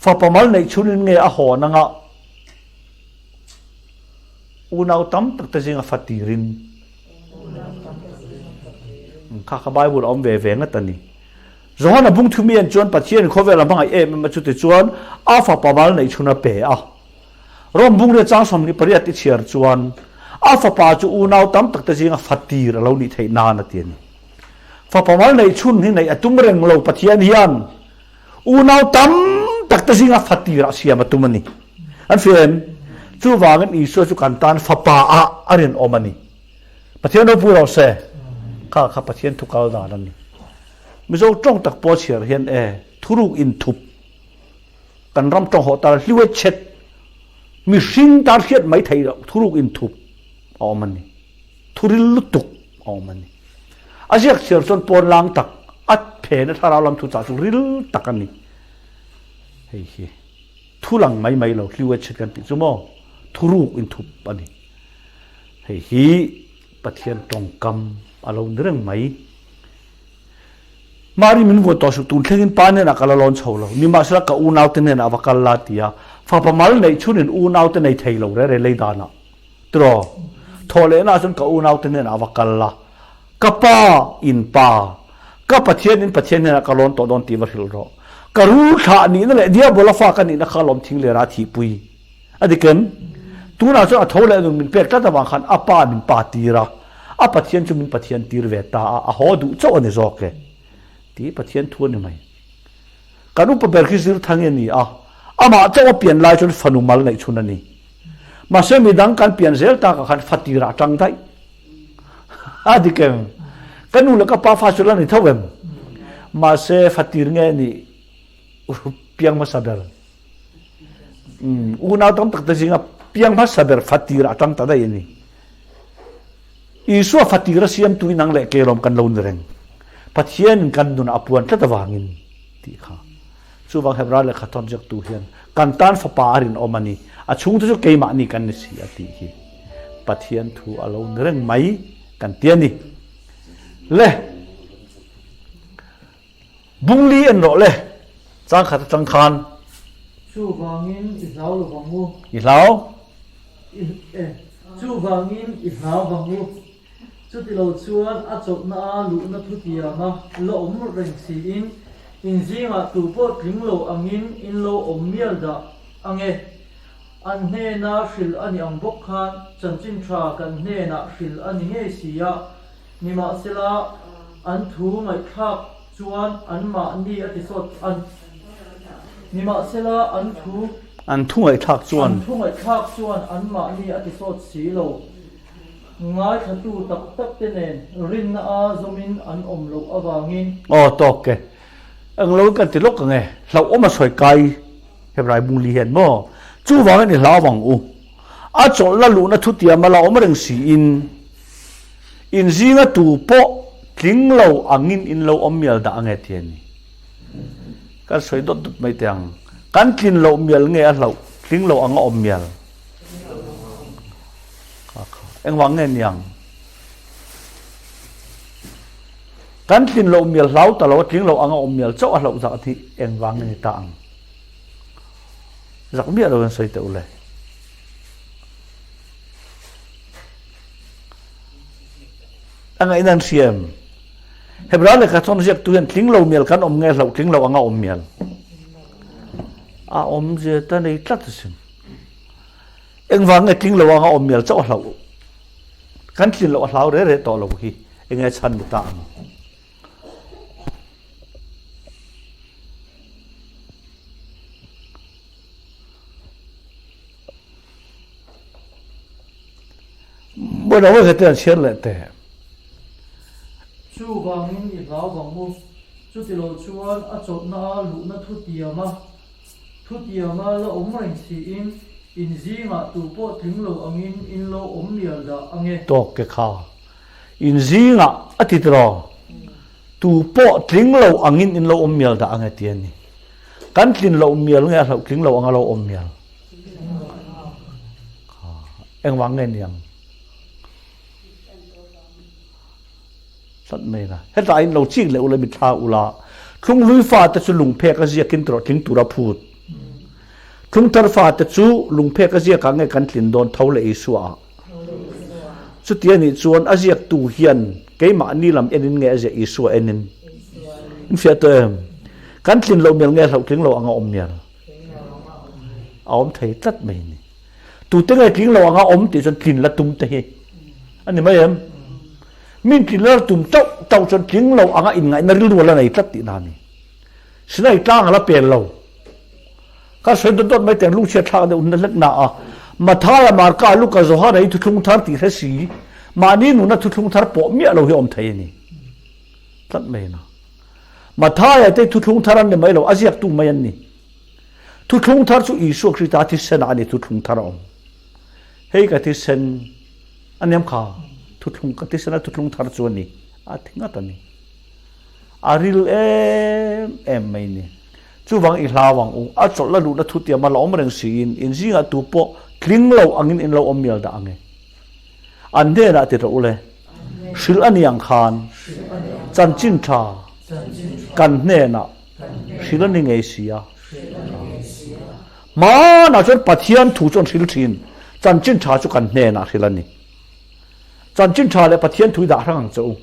Fapa mal neih chhunin nge a hawn anga unau tam tak te zinga fa tirin kha kha Bible a awm ve ve ngat a ni. Johana bung thumi an chuan Pathian khawvel a hmangaih em em a chuti chuan a fapa mal neih chhun a pe a. Rom bung ria chang 28 i chhiar chuan a fapa chu unau tam tak te zinga fa tir a lo nih theih nan a ti a ni. Fapa mal neih chhun hi neih a tum reng lo Pathian hian Unau tam tak te zinga fatir ah siam a tum a ni. An hria em? Chuvangin Isua chu kan tan fapa ah a rinawm a ni. Pathian ropui rawh se. Kha kha Pathian thu kal dan a ni. Mizo tawng tak pawh chhiar hian e, thuruk inthup kan ram tawng hawh tar hliu e chhet mihring tan hriat mai theih loh thuruk inthup a awm a ni. Thuril lutuk a awm a ni. A ziak chhiar chuan pawn lang tak a phena thlarau lam thu chah chu ril tak a ni. Hei hi thu lang mai mai lo hliu e chhit kan tih chu maw thuruk inthup a ni. Hei hi Pathian tawngkam a ni. A lo ni reng mai. Mari min vuan tawh suh, tun thlengin pa hnenah ka la lawn chho lo. Nimahsela ka unaute hnenah va kal la ti a, fapa mal neih chhunin unaute nei thei lo re re lei danah. Tiraw? Thawh lehnaah chuan ka unaute hnenah va kal la, ka pa in pa, ka Pathian in Pathian hnenah ka lawn tawh dawn tih va hrilh rawh. Ka rul thlah nihna leh Diabola fa ka nihna kha lawm thing lera thihpui. A dik em? Tunah chuan a tho leh nun min pek tlat avang khan a pa min pa tir a, a Pathian chu min Pathian tir ve ta a, a haw duh chauh a ni zawk e. Tih Pathian thu a ni mai. Kan upa ber khi zir thang i a ni a, amah chauh a pian lai chuan fanu mal neih chhun a ni. Mahse midang kan pian zel takah khan fa tirah a tang daih. A dik em? Ka nu leh ka pa fa chu la ni tho em? Mahse fa tir nge nih piang hmasa ber? Unau tam tak te zinga piang hmasa ber fa tirah a tang ta daih a ni. Isua fa tira siamtu in ang leh kelawm kan lo ni reng. Pathianin kan nunah a puan tlat avangin tih kha. Chuvang Hebrai lehkha thawn ziaktu hian kan tan fapa a rinawm a ni, a chhungte chu keimahni kan ni si a tih hi Pathian thu a lo ni reng mai kan ti a ni. Le Bungli en rawh le, chang khat atang khan. Chuvangin i hlau lo vang u. I hlau? I e, chuvangin i hlau vang u. Chutilo chuan a chawlhna a luhna thutiama la awm reng siin, in zingah tu pawh tling lo angin in lo awm mial dah ang e. An hnena hrilh a ni ang bawk khan chanchin tha kan hnenah hrilh a ni ngei si a, Nimahsela, an thu ngaihthlak chuan anmahni a ti sawt an Nimahsela, an thu An thu ngaihthlak chuan. An thu ngaihthlak chuan anmahni a ti sawt si lo. Ngaithlatu tak tak te nen rinna a zawmin an awm loh avangin. Aw tawk e. Englo kan ti lawk ang e. Hlauhawm a sawi kai Hebrai bungli hian maw? Chuvangin i hlau ang u. A chawlhna luhna thutiam a la awm reng siin in zinga tu pawh tling lo angin in lo awm mial dah ange ti a ni. Kan sawi dawt dawt mai teh ang. Kan tlin loh mial nge a hlauh tling lo anga awm mial? Kha kha. Engvang nge niang? Kan tlin loh mial hlau ta lo a tling lo anga awm mial chauh a hlauh zak hi engvang nge ni ta ang? Zak miah lo in sawi teh u le. A ngaihna an hria em? Hebrai lehkha thawn ziaktu hian tling lo mial kan awm nge hlauh tling lo anga awm mial? A awmzia ta nei tlat asin. Engvang nge tling lo anga awm mial chauh a hlauh? Kan tlin loh a hlau re re tawh lo hi enge chhan ni ta ang? Bawi lo he te an chhiar leh teh. Chuvangin i hlau vang u. Chutilo chuan a chawlhna a luhna thutiama thutiama la awm reng siin in zingah tu pawh tling lo angin in lo awm mial dah ang e. Tawk ke kha in zingah a ti tiraw? Tu pawh tling lo angin in lo awm mial dah ang e ti a ni. Kan tlin loh mial nge a hlauh tling lo anga lo awm mial? Kha engvang nge niang? Tlat mai na. Hetah in lo chik leh ula mitthla ula. Thlunghlui fate chu lungphek a ziakin tawh tling tura phut. Thlungthar fate chu lungphek a ziakah nge kan tlin dawn tho leh Isua ah. Chuti a nih chuan a ziaktu hian keimahni lam enin nge a ziah Isua enin? In fiah tawh em? Kan tlin loh mial nge hlauh tling lo anga awm mial? A awm thei tlat mai ni. Tute nge tling lo anga awm tih chuan tlin la tum te hi a ni mai em? Min tlin la tum tauh tauh chuan tling lo anga inngaihna rilru a la nei tlat tihna a ni. Sinai tlang a la pel lo. Ka sawi dawt dawt mai teng lungchhiat thlak deuh na hlek na a, Mathaia, Marka, Luka, Johana hi thuthlung thar tih hre si, mahni nuna thuthlung thar pawh miah lo hi awm thei a ni tlat mai na. Mathaia te thuthlung thar an ni mai lo, a ziaktu mai an ni. Thuthlung thar chu Isua Krista thisen ah a ni thuthlung thar a awm. Hei ka thisen a niam kha, thuthlung ka thisen a thuthlung thar chu a ni, a thi ngat a ni. A ril em em mai ni. Chuvang i hlau ang u, a chawlh la luhna thutiam a la awm reng siin in zingah tu pawh tling lo angin in lo awm mial dah ang e. An hnenah ti rawh u le. Hrilh a ni ang khan Chanchin Tha kan hnenah hrilh a ni ngei si a. Hmanah chuan Pathian thu chu an hrilh thin, Chanchin Tha chu kan hnenah hrilh a ni. Chanchin Tha leh Pathian thu i dah hrang ang che u.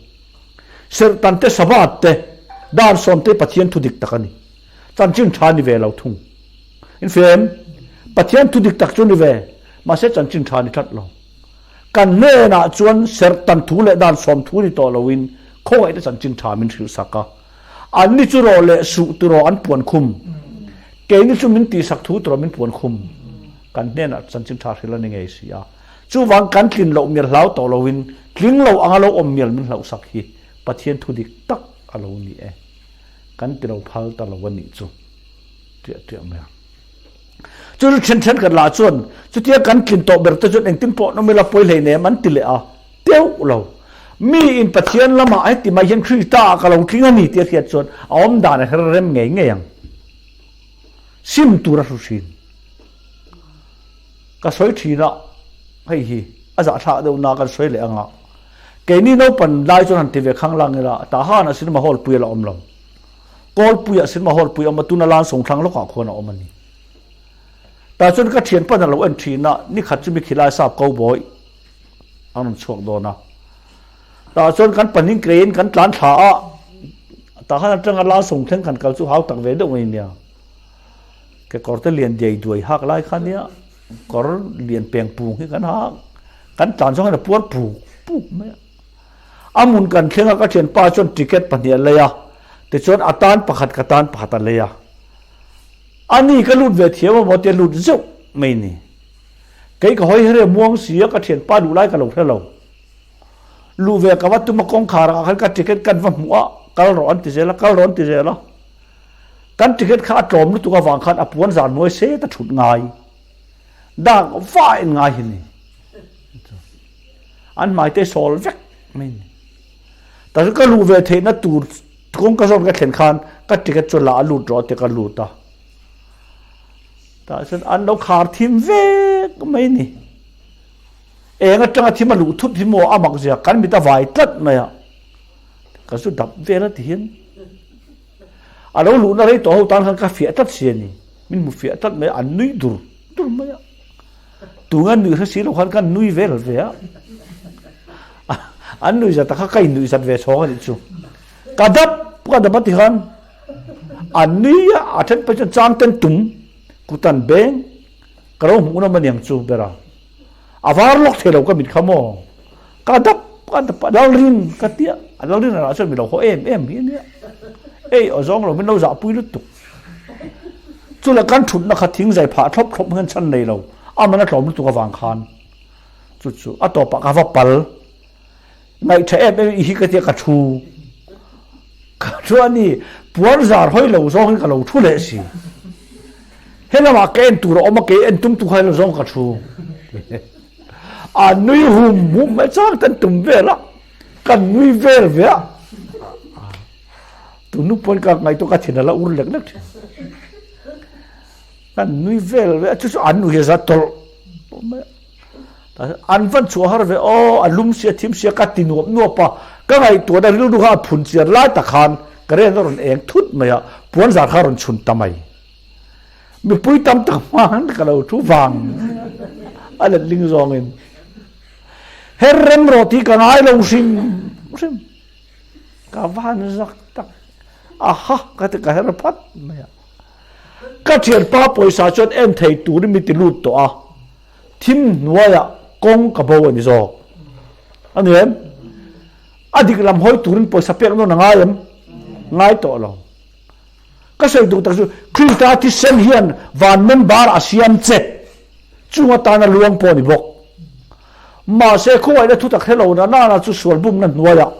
Serhtan te, Sabbath te, Dan sawm te hi Pathian thu dik tak a ni. Chanchin Tha ni ve lo thung. Infem, Pathian thu dik tak chu ni ve, mahse Chanchin Tha ni tlat lo. Kan hnenah chuan serhtan thu leh dan sawm thu ni tawh loin khawngaihna chanchin tha min hrilh sak a. Anni chu rawh leh suh tiraw an puan khum. Keini chu min tihsak thu tiraw min puan khum. Kan hnenah chanchin tha hrilh a ni ngei si a. Chuvang kan tlin loh mial hlau tawh loin tling lo anga lo awm mial min hlauhsak hi Pathian thu dik tak a lo ni e. Kan ti lo phal ta lo a nih chu. Tiah tiah mai a. Chu chu then thenkhat lah chuan chutia kan tlin tawh ber te chuan engtin pawh an awm ila pawi hlei nem an ti leh a, teuh lo. Mi in Pathian lamah heti mai hian Krista ah ka lo tling a ni tih a hriat chuan a awm dan a her rem ngei ngei ang. Sim tur a hru thin. Ka sawi thin a, hei hi a zahthlak deuh na kan sawi leh ang a. Keini naupan lai chuan han ti ve khang lang ila, Tahan ah cinema hall pui a la awm lo. Kawlpuiah cinema hall pui a awm a, tuna lan sawngthlang lawkah khuan a awm a ni. Tah chuan ka thianpa hna lo en thin a, nikhat chu mikhilai sap cowboy an rawn chhuak dawn a. Tah chuan kan pahnih keiin kan tlan thla a, tah khan atanga lan sawngthleng kan kal chu hau tak ve deuh mai nia. Kekawr te lian diai duai hak lai kha nia, kawr lian peng pung hi kan hak, kan tlan zawng hian a puar puk puk mai a. A hmun kan thleng a, ka thianpa chuan ticket pahnih a lei a, tichuan a tan pakhat ka tan pakhat a lei a. A ni ka lut ve thiam amaw tia lut zeuh mai ni. Kei ka hawi hre muang si a, ka thianpa luh lai ka lo hre lo. Luh ve ka va tum a, kawngkhar ah khan ka ticket kan va hmuh a, kal rawh an ti zel a, kal rawh an ti zel a. Kan ticket kha a tlawm lutuk avang khan a puan zan hnuai set a thut ngai. Dak va en ngai hi ni. An hmai te sawl vek mai ni. Ta chu ka luh ve theihna tur kawngka zawn ka thlen khan ka ticket chu la a lut rawh tia ka lut a. Tah chuan an lo khar thim vek mai ni. Eng atanga thim a luh thut hi maw a mak zia kan mit a vai tlat mai a. Ka zu dap vel a ti hian a lo luhna rei tawh ho tan khan ka fiah tlat si a ni. Min hmu fiah tlat mai a, an nui dur dur mai a. Tunga nui hre si lo khan kan nui vel ve a. An nui zat kha ka in nui zat ve chhawng a nih chu. Ka dap ka dap a ti khan an nui a, a then phei chuan chang ten tum kutan beng ka lo hmuh nawm aniang chu ber a. A var lawk thei lo ka mit kha maw. Ka dap ka dap a lalrin ka tia a lalrin ah chuan mi lo haw em em hi ania. Ei aw zawng lo min lo zahpui lutuk. Chula kan thutna kha thing zai phah thlawp thlawp hian chhan nei lo, a man a tlawm lutuk avang khan chu chu a tawpah ka va pal. Ngaihtha em em i hi ka tia ka thu. Ka thu a ni, puan zar hawi lo zawngin ka lo thu leh si. He lamah ka en tur a awm a, kei en tum tu kha helo zawng ka thu. A nui hum hum mai chang ten tum vel a, kan nui vel ve a. Tu nu pawn ka ngaihtuah ka thin a la ur lek lek thin. Kan nui vel ve a, chu chu an nui hi za tawlh mai a. An van chhuah har ve aw, a lum sia thim sia ka ti nuap nuap a, ka ngaihtuahna rilru kha a phun chian lai tak khan ka ren a rawn eng thut mai a, puan zar kha a rawn chhun ta mai. Mipui tam tak hma khan ka lo thu vang a letling zawngin her rem rawh tih ka ngai lo hrim hrim. Ka van zak tak aha ka ti ka her phat mai a. Ka thianpa pawisa chuan en thei turin mi ti lut tawh a, thim hnuaiah kawng ka bo a ni zawk. A ni em? A dik lam hawi turin pawisa pek nawn a ngai em? Ngai tawh lo. Ka sawi duh tak chu Krista thisen hian van member a siam che. Chung atana luang pawh a ni bawk. Mahse, khawngaihna thu tak hre lo na nana chu sual bumna hnuaiah,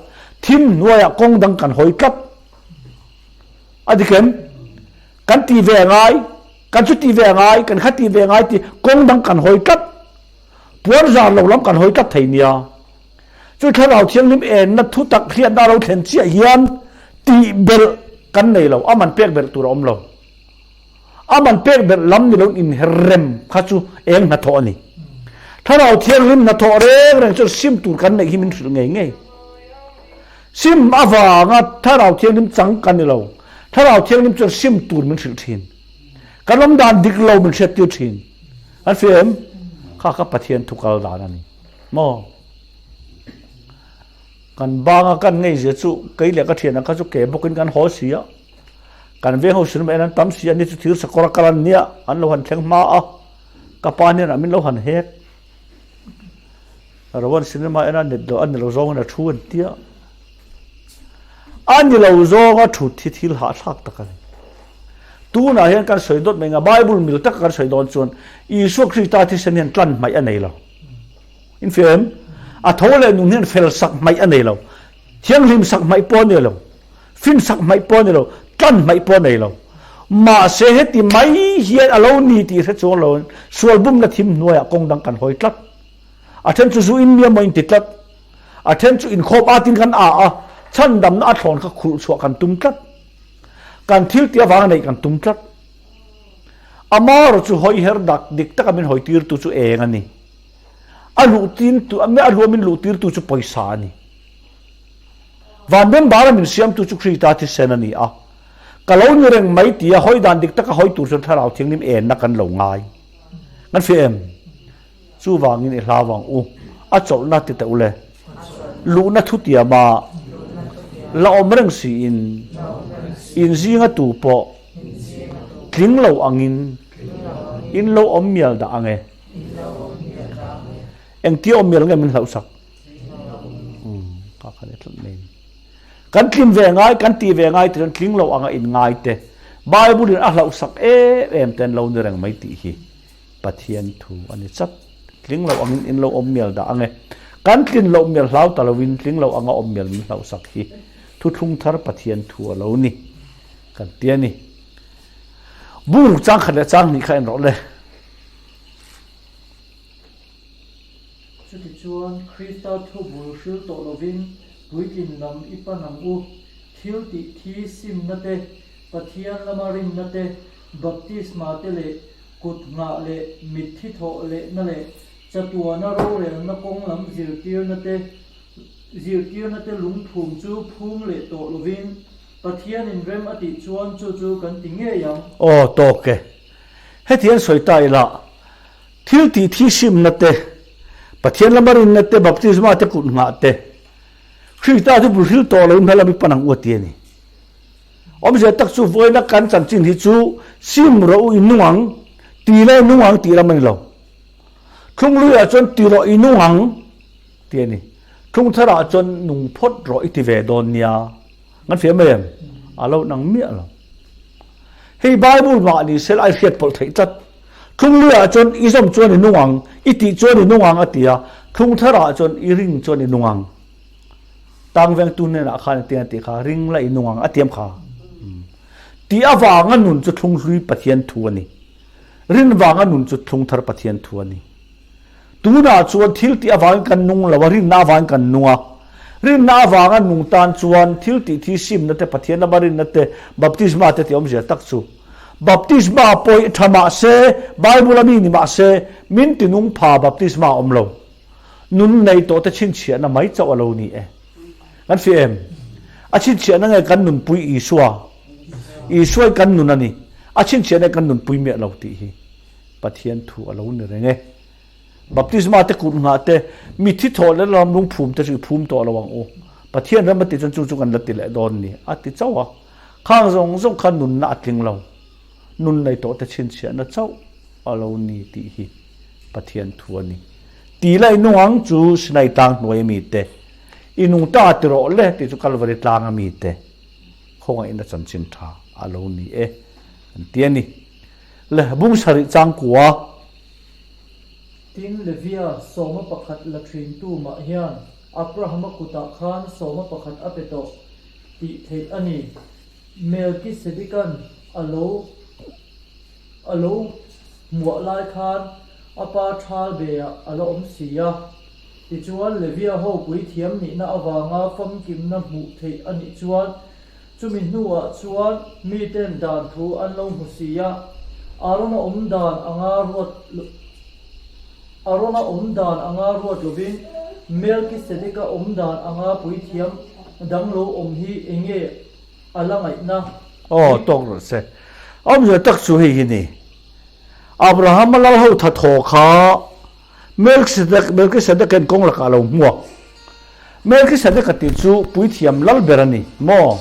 thim hnuaiah kawng dang kan hawi tlat. A dik em? Kan ti ve a ngai, kan chu ti ve a ngai, kan kha ti ve a ngai ti kawng dang kan hawi tlat. Puan zar lo lam kan hawi tlat thei nia. Chu Thlarau Thianghlim enna thu tak hriatna lo thlen chiah hian tih belh kan nei lo, a man pek belh tur a awm lo. A man pek belh lam ni loin inherrem kha chu eng hnathawh a ni. Thlarau Thianghlim hnathawh reng reng chuan sim tur kan neih hi min hrilh ngei ngei. Sim avanga Thlarau Thianghlim chang kan ni lo. Thlarau Thianghlim chuan sim tur min hrilh thin. Kan awm dan dik lo min hriat tir thin. An hria em? Kha kha Pathian thu kal dan a ni. Maw? Kan banga kan ngei zia chu kei leh ka thian ang kha chu ke bawkin kan haw si a. Kan veng ho sinum en an tam si a, ni chu thir sakawr a kal an nia, an lo han thleng hma a. Ka pa hnenah min lo han hek. Rowan cinema en a net lo, a ni lo zawngin a thu an tia. A ni lo zawnga thut hi thil hahthlak tak a ni. Tunah hian kan sawi dawt mai nga Bible mil taka kan sawi dawn chuan Isua Krista thisen hian tlan hmaih a nei lo. Infiam a tho leh nun hian fel sak hmaih a nei lo. Thianghlim sak hmaih pawh a nei lo. Fin sak hmaih pawh a nei lo. Tlan hmaih pawh a nei lo. Mahse heti mai hian a lo ni tih hre chuang loin sual bumna thim hnuaiah kawng dang kan hawi tlat. A then chu zu in mi emaw in ti tlat. A then chu inkhawp atin kan a a, chhandamna a thlawn kha khulh chhuah kan tum tlat. Kan thil tih avanga neih kan tum tlat. Amaherawh chu hawi her dak dik taka min hawi tirtu chu eng a ni. A luh tin tu, a luh a min luh tirtu chu pawisa a ni. Van member a min siamtu chu Krista thisen a ni a. Ka lo ni reng mai tia hawi dan dik taka hawi tur chuan Thlarau Thianghlim enna kan lo ngai. Kan hria em? Chuvangin i hlau ang u, a chawlhna ti teh u le. Luhna thutiama la awm reng siin in zinga tu pawh tling lo angin in lo awm mial dah ang e. Engtia awm mial nge min hlauhsak? Kan tlim ve ngai, kan tih ve ngai ti chuan tling lo anga in ngai te, Bible in a hlauhsak em em te an lo ni reng mai tih hi. Pathian thu a ni chat. Tling lo angin in lo awm mial dah ang e. Kan tlin loh mial hlau ta loin tling lo anga awm mial min hlauhsak hi thuthlung thar Pathian thu a lo ni kan ti a ni. Bung chang khat leh chang hnih kha en rawh le. Chutichuan, Krista thu bul hril tawh lovin puitlin lam i pan ang u. Thil tih thi simna te, Pathian lama rinna te, baptisma te leh Kut nghah leh mitthi thawh lehna leh chatuana rorelna kawng lam zirtirna te zirtirna te lungphum chu phum leh tawh lovin Pathianin rem a tih chuan chu chu kan ti ngei ang. Aw tawk e. Heti an sawi ta ila, thil tih thisimna te, Pathian lama rinna te, baptisma te kut nghah te, Krista chu bulhril tawh loin hma lam i pan ang u a ti a ni. Awmzia tak chu vawiina kan chanchin hi chu sim rawh u i nung ang, ti la i nung ang tih lam a ni lo. Thlungluiah chuan ti rawh i nung ang tih a ni. Thlung tharah chuan nung phawt rawh i ti ve dawn nia. Kan hria mai em? A lo nang miah lo. Hei Bible mah ni sela a hriat pawlh theih tlat. Thlungluiah chuan i zawm chuan i nung ang, i tih chuan i nung ang a ti a, thlung tharah chuan i ring chuan i nung ang. Tang vengtu hnenah khan ati a tih kha, ring la i nung ang a tiam kha. Tih avanga nun chu thlung hlui Pathian thu a ni. Rin vanga nun chu thlung thar Pathian thu a ni. Tunah chuan thil tih avangin kan nung lo a, rinna avangin kan nung a. Rinna avanga nung tan chuan thil tih thi simna te, Pathian lama rinna te, baptisma te tih awmzia tak chu. Baptisma pawh i tha mah se, Bible a mi ni mah se, min tinung pha baptisma a awm lo. Nun nei tawh te chhinchhiahna mai chauh a lo ni e. Kan hria em? A chhinchhiahna nge kan nunpui Isua? Isua hi kan nun a ni. A chhinchhiahna hi kan nunpui miah lo tih hi Pathian thu a lo ni reng e. Baptisma te kut nghah te, mithi thawh leh lam lungphum te chu i phum tawh lo ang u. Pathian ram a tih chuan chu chu kan la ti leh dawn ni a ti chauh a. Khang zawng zawng kha nunna a tling lo. Nun nei tawh te chhinchhiahna chauh a lo ni tih hi Pathian thu a ni. Ti la i nung ang chu Sinai tlang hnuai a mi te, i nung ta ti rawh le tih chu Kalvari tlang a mi te khawngaihna chanchin tha a lo ni e an ti a ni. Le bung sarih changkua. Tin, Levia sawma pakhat la thintu mah hian Abrahama kutah khan sawma pakhat a pe tawh tih theih a ni. Melkisedekan a lo a lo hmuah lai khan a pa thal beah a la awm si a. Tichuan, Levia ho puithiam nihna avanga famkimna hmuh theih a nih chuan, chumi hnuah chuan miten dan thu an lo hmu si a, Arona awm dan anga ruat Arona awm dan anga ruat lovin Melkisedeka awm dan anga puithiam. dang lo awm hi enge a la ngaihna? Aw, tawk rawh se. Awmzia tak chu hei hi ni. Abrahama lal ho tha thaw kha Melkisedek, Melkisedekin kawng lakah a lo hmuak. Melkisedeka tih chu puithiam lal ber a ni maw?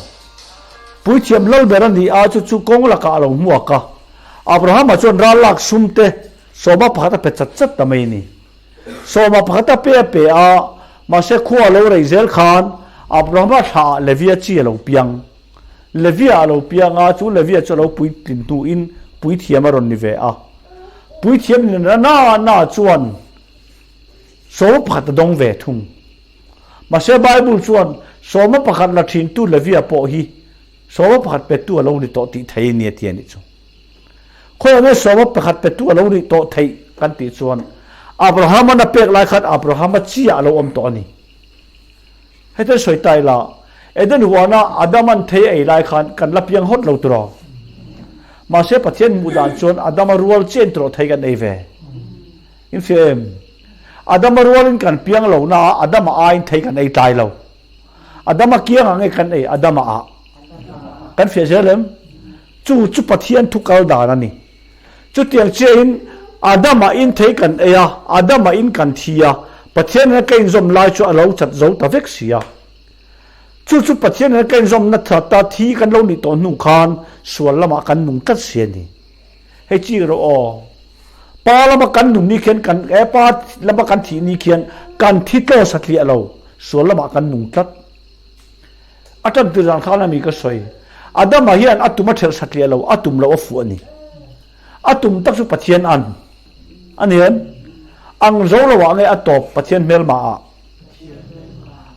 Puithiam lal ber a ni a, chu chu kawng lakah a lo hmuak a. Abrahama chuan ral lak sum te sawma pakhat a pe chat chat ta mai a ni. Sawma pakhat a pe a pe a, mahse khua a lo rei zel khan Abrahama thlaah Levia chi a lo piang. Levia a lo piang a, chu Levia chu a lo puitlin hnuin puithiam a rawn ni ve a. Puithiam ni na na na chuan sawma pakhat a dawng ve thung. Mahse Bible chuan sawma pakhat la thintu Levia pawh hi sawma pakhat petu a lo ni tawh tih thei a ni a ti a nih chu. Khawiah nge sawma pakhat petu a lo nih tawh theih kan tih chuan Abraham-an a pek lai khan Abraham-a chiah a lo awm tawh a ni. Hetiang sawi ta ila, Eden huana Adam-an thei a ei lai khan kan la piang hawt lo tiraw? Mahse Pathian hmuh dan chuan Adam-a rual chiahin tiraw thei kan ei ve. In hria em? Adam-a rualin kan piang lo na a, Adam-a aiin thei kan ei tlai lo. Adam-a kiangah nge kan ei? Adam-a ah. Kan fiah zel em? Chu chu Pathian thu kal dan a ni. Chutiang chiahin Adama in thei kan ei a, Adama in kan thi a, Pathian nena ka inzawm lai chu a lo chat zo ta vek si a. Chu chu Pathian nena ka inzawmna thata thi kan lo nih tawh hnu khan sual lamah kan nung tlat si a ni. Hei chi rawh aw. Pa lama kan nun ni khian kan eh pa lama kan thih ni khian kan thi tlaw satliah lo, sual lamah kan nung tlat. A tan tir zan khan a mi ka sawi. Adama hian a tum a thelh satliah lo, a tum loh a fuh a ni. A tum tak chu Pathian an a ni em? Ang zo lo ah nge a tawp Pathian hmelma ah?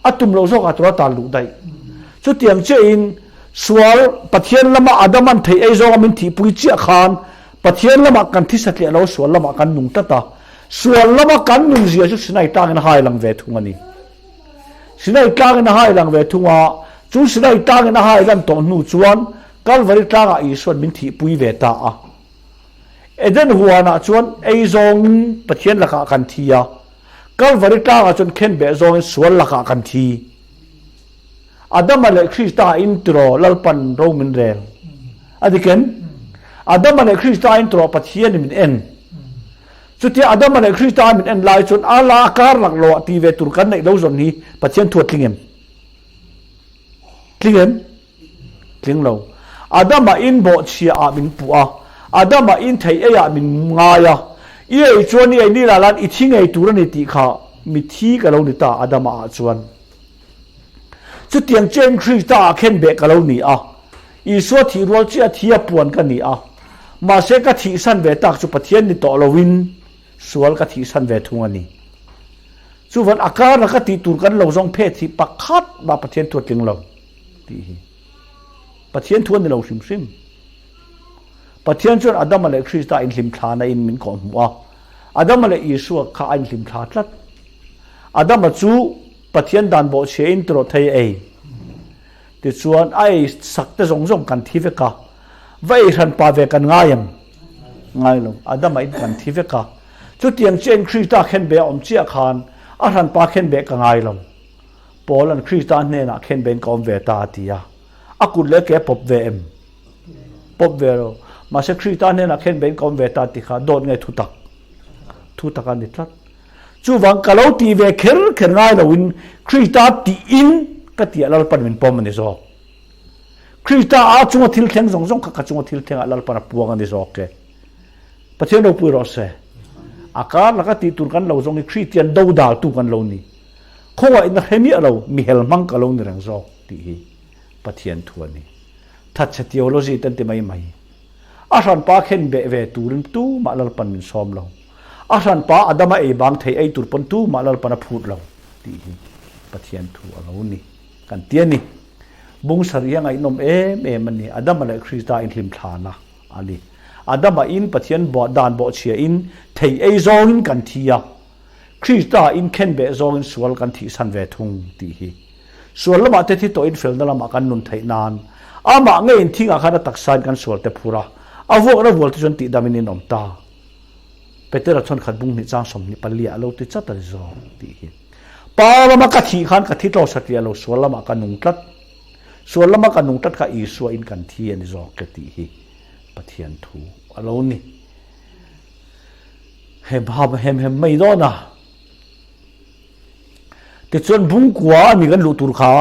A tum loh zawk ah tura tan luh daih. Chutiang chiahin sual Pathian lama Adaman theih ei zawnga min thihpui chiah khan Pathian lamah kan thi satliah lo, sual lamah kan nung tlat a. Sual lama kan nun zia chu Sinai tlangin a hai lang ve thung a ni. Sinai tlangin a hai lang ve thung a, chu Sinai tlangin a hai lan tawh hnu chuan Kalvari tlangah Isua'n min thihpui ve ta a. Eden huanah chuan ei zawngin Pathian lakah kan thi a, Kalvari tlangah chuan khenbeh zawngin sual lakah kan thi. Adama leh Krista in tiraw Lalpan ro min rel. A dik em? Adama leh Krista in tiraw Pathianin min en. Chutia Adama leh Krista min en lai chuan a la a kar lak lo ah ti ve tur kan neih lo zawn hi Pathian thu a tling em? Tling em? Tling lo. Adama in bawhchhia ah min puh a, Adama in thei ei ah min ngai a, i ei chuan i ei ni lah lan i thi ngei tur a ni tih kha mithi ka lo ni ta Adama ah chuan. Chutiang chiahin Krista ah khenbeh ka lo ni a, Isua thih rual chiah thi a puan ka ni a, mahse ka thihsan ve tak chu Pathian ni tawh loin sual ka thihsan ve thung a ni. Chuvan a karah ka tih tur kan lo zawng phet hi pakhat mah Pathian thu a tling lo tih hi Pathian thu a ni lo hrim hrim. Pathian chuan Adama leh Krista inhlimthlana in min kawhhmuh a, Adama leh Isua kha a inhlimthla tlat. Adama chu Pathian dan bawhchhia in tiraw thei ei. Tichuan a ei sak te zawng zawng kan thi vek a, va ei hran pa ve kan ngai em? Ngai lo, Adama in kan thi vek a. Chutiang chiahin Krista khenbeh a awm chiah khan a hran pa khenbeh ka ngai lo. Paula'n Krista hnenah khenbehin ka awm ve ta a ti a. A kut leh ke a pawp ve em? Pawp ve lo. Mahse Krista hnenah khenbehin ka awm ve ta a ti kha dawt nge thutak? Thutak a ni tlat. Chuvang ka lo tih ve kher kher ngai loin Krista tiin ka tih ah Lalpan min pawm a ni zawk. Krista a chunga thil thleng zawng zawng kha ka chunga thil thlengah Lalpan a puang a ni zawk e. Pathian ropui rawh se. A kar laka tih tur kan lo zawng hi Kristian dodaltu kan lo ni. Khawngaihna hre miah lo mihel hmang ka lo ni reng zawk tih hi Pathian thu a ni. Thatchhe theology te an ti mai mai. A hranpa khen beh ve turin tumah Lalpan min sawm lo. A hranpa Adama ei bang thei ei tur pawn tumah Lalpan a phut lo tih hi Pathian thu a lo ni kan ti a ni. Bung sarih hi a ngaihnawm em em a ni. Adama leh Krista inhlimthlana a ni. Adama in Pathian dan bawhchhia in thei ei zawngin kan thi a, Krista in khenbeh zawngin sual kan thihsan ve thung tih hi. Sual lamah te thi tawhin felna lamah kan nun theih nan amah ngeiin thingah khan a taksain kan sual te phur a, a vuakna vual te chuan tihdamin in awm ta. Petera chuan khat bung hnih chang 24 ah a lo ti chat a ni zawk tih hi. Pa lama ka thih khan ka thi tlo satliah lo, sual lamah ka nung tlat. Sual lama ka nung tlat kha Isua in kan thi a ni zawk e tih hi Pathian thu a lo ni. Hem ham hem hem mai dawn a. Tichuan Bungkua a ni kan luh tur kha.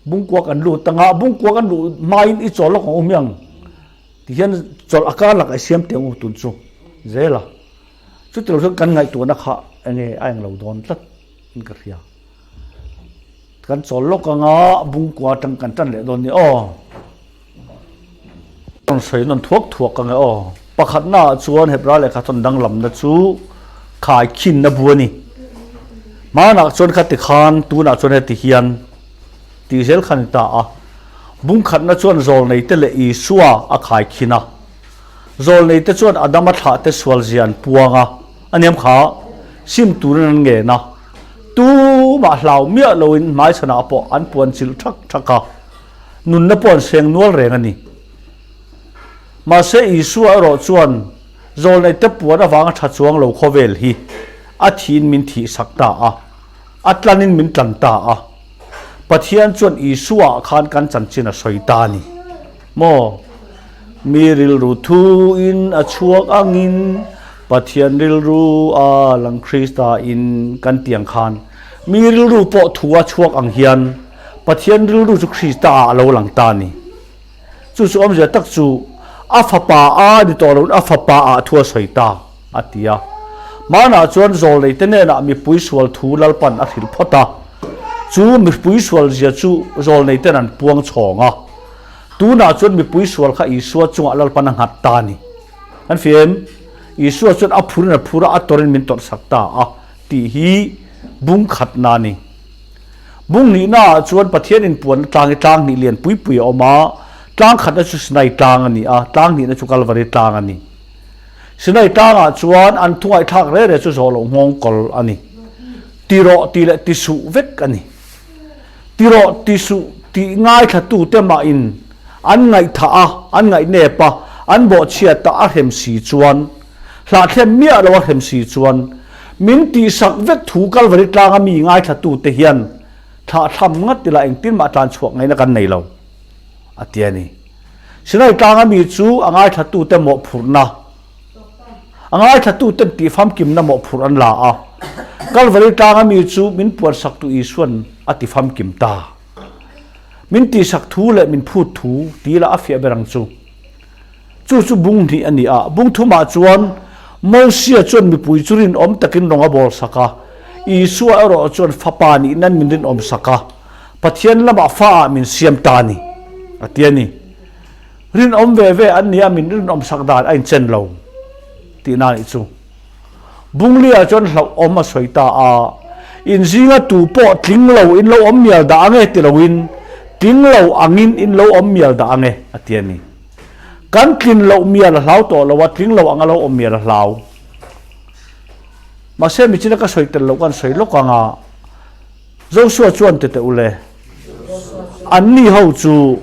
Bungkua kan lut anga Bungkua kan luh hmain i chawl lawk ang u hmiang. Tihian chawlh a kar lakah i siam teh ang u tun chu zel a. Chuti lo chuan kan ngaihtuahna kha enge a englo dawn tlat in ka hria. Kan chawl lawk anga Bungkua atang kan tan leh dawn ni aw. Rawn sawi nawn thuak thuak ang e aw. Pakhatna ah chuan Hebra lehkha thawn danglamna chu khaikhinna bu a ni. Hmanah chuan kha tikhan tunah chuan heti hian tih zel kha a ni ta a. Bungkhatna chuan Zawlneite leh Isua a khaikhin a. Zawlneite chuan Adama thlahte sualzia an puang a, a niam kha sim turin an ngen a. Tumah hlau miah loin hmaichhanah pawh an puan chilh thak thak a. Nunna pawh an seng nual reng a ni. Mahse Isua erawh chuan zawlneite puan avanga tha chuang lo khawvel hi a thiin min thihsak ta a, a tlanin min tlan ta a. Pathian chuan Isua-ah khan kan chanchin a sawi ta a ni maw? Mi rilru thuin a chhuak angin Pathian rilru a lang Krista in kan tiang khan mi rilru pawh thu a chhuak ang hian Pathian rilru chu Krista ah a lo lang ta a ni. Chu chu awmzia tak chu a fapa a ni tawh loin a fapa ah thu a sawi ta a ti a. Hmanah chuan zawlneite hnenah mipui sual thu Lalpan a hrilh phawt a. Chu mipui sual zia chu zawlneiten an puang chhawng a. Tunah chuan mipui sual kha Isua chungah Lalpan a nghat ta a ni. Kan fia em? Isua chuan a phurin a phur a, a tawrhin min tawrhsak ta a tih hi bung khatna a ni. Bung hnihnaah chuan Pathian inpuanna tlang hi tlang hnih lian pui pui a awm a, tlang khatna chu Sinai tlang a ni a, tlang hnihna chu Kalvari tlang a ni. Sinai tlangah chuan an thungaihthlak reh reh chu zawh loh nghawng kawl a ni. Ti rawh tih leh ti suh vek a ni. Ti rawh ti suh tih ngaithlatute mahin an ngaihthah a, an ngaihnep a, an bawhchhiat a, a hrem si chuan, Hlahthlem miah lo a hrem si chuan min tihsak vek thu Kalvari tlanga mi ngaithlatute hian thlahthlam ngat ila engtin mah tlan chhuak ngaihna kan nei lo, a ti a ni. Sinai tlanga mi chu a ngaithlatute mawhphurhna, a ngaithlatuten tihfamkimna mawhphurh an la a, Kalvari tlanga mi chu min puansaktu Isuan a tifamkim ta. Min tihsak thu leh min phut thu ti ila a fiah ber ang chu. Chu chu bung hnih a ni a, bung thumah chuan Mosia chuan mipui chu rinawm takin rawng a bawl sak a, Isua erawh chuan Fapa nih nan min rinawm sak a, Pathian lamah fa ah min siam ta a ni, a ti a ni. Rinawm ve ve an ni a, min rinawm sak dan a inchen lo tihna a nih chu. Bunglia chuan hlauhawm a sawi ta a, In zinga tu pawh tling lo in lo awm mial dah ang e ti loin, tling lo angin in lo awm mial dah ang e, a ti a ni. Kan tlin loh mial a hlau tawh lo a, tling lo anga lo awm mial a hlau. Mahse michina ka sawi tel loh kan sawi lawk ang a, Joshua chuan ti teh u le, anni ho chu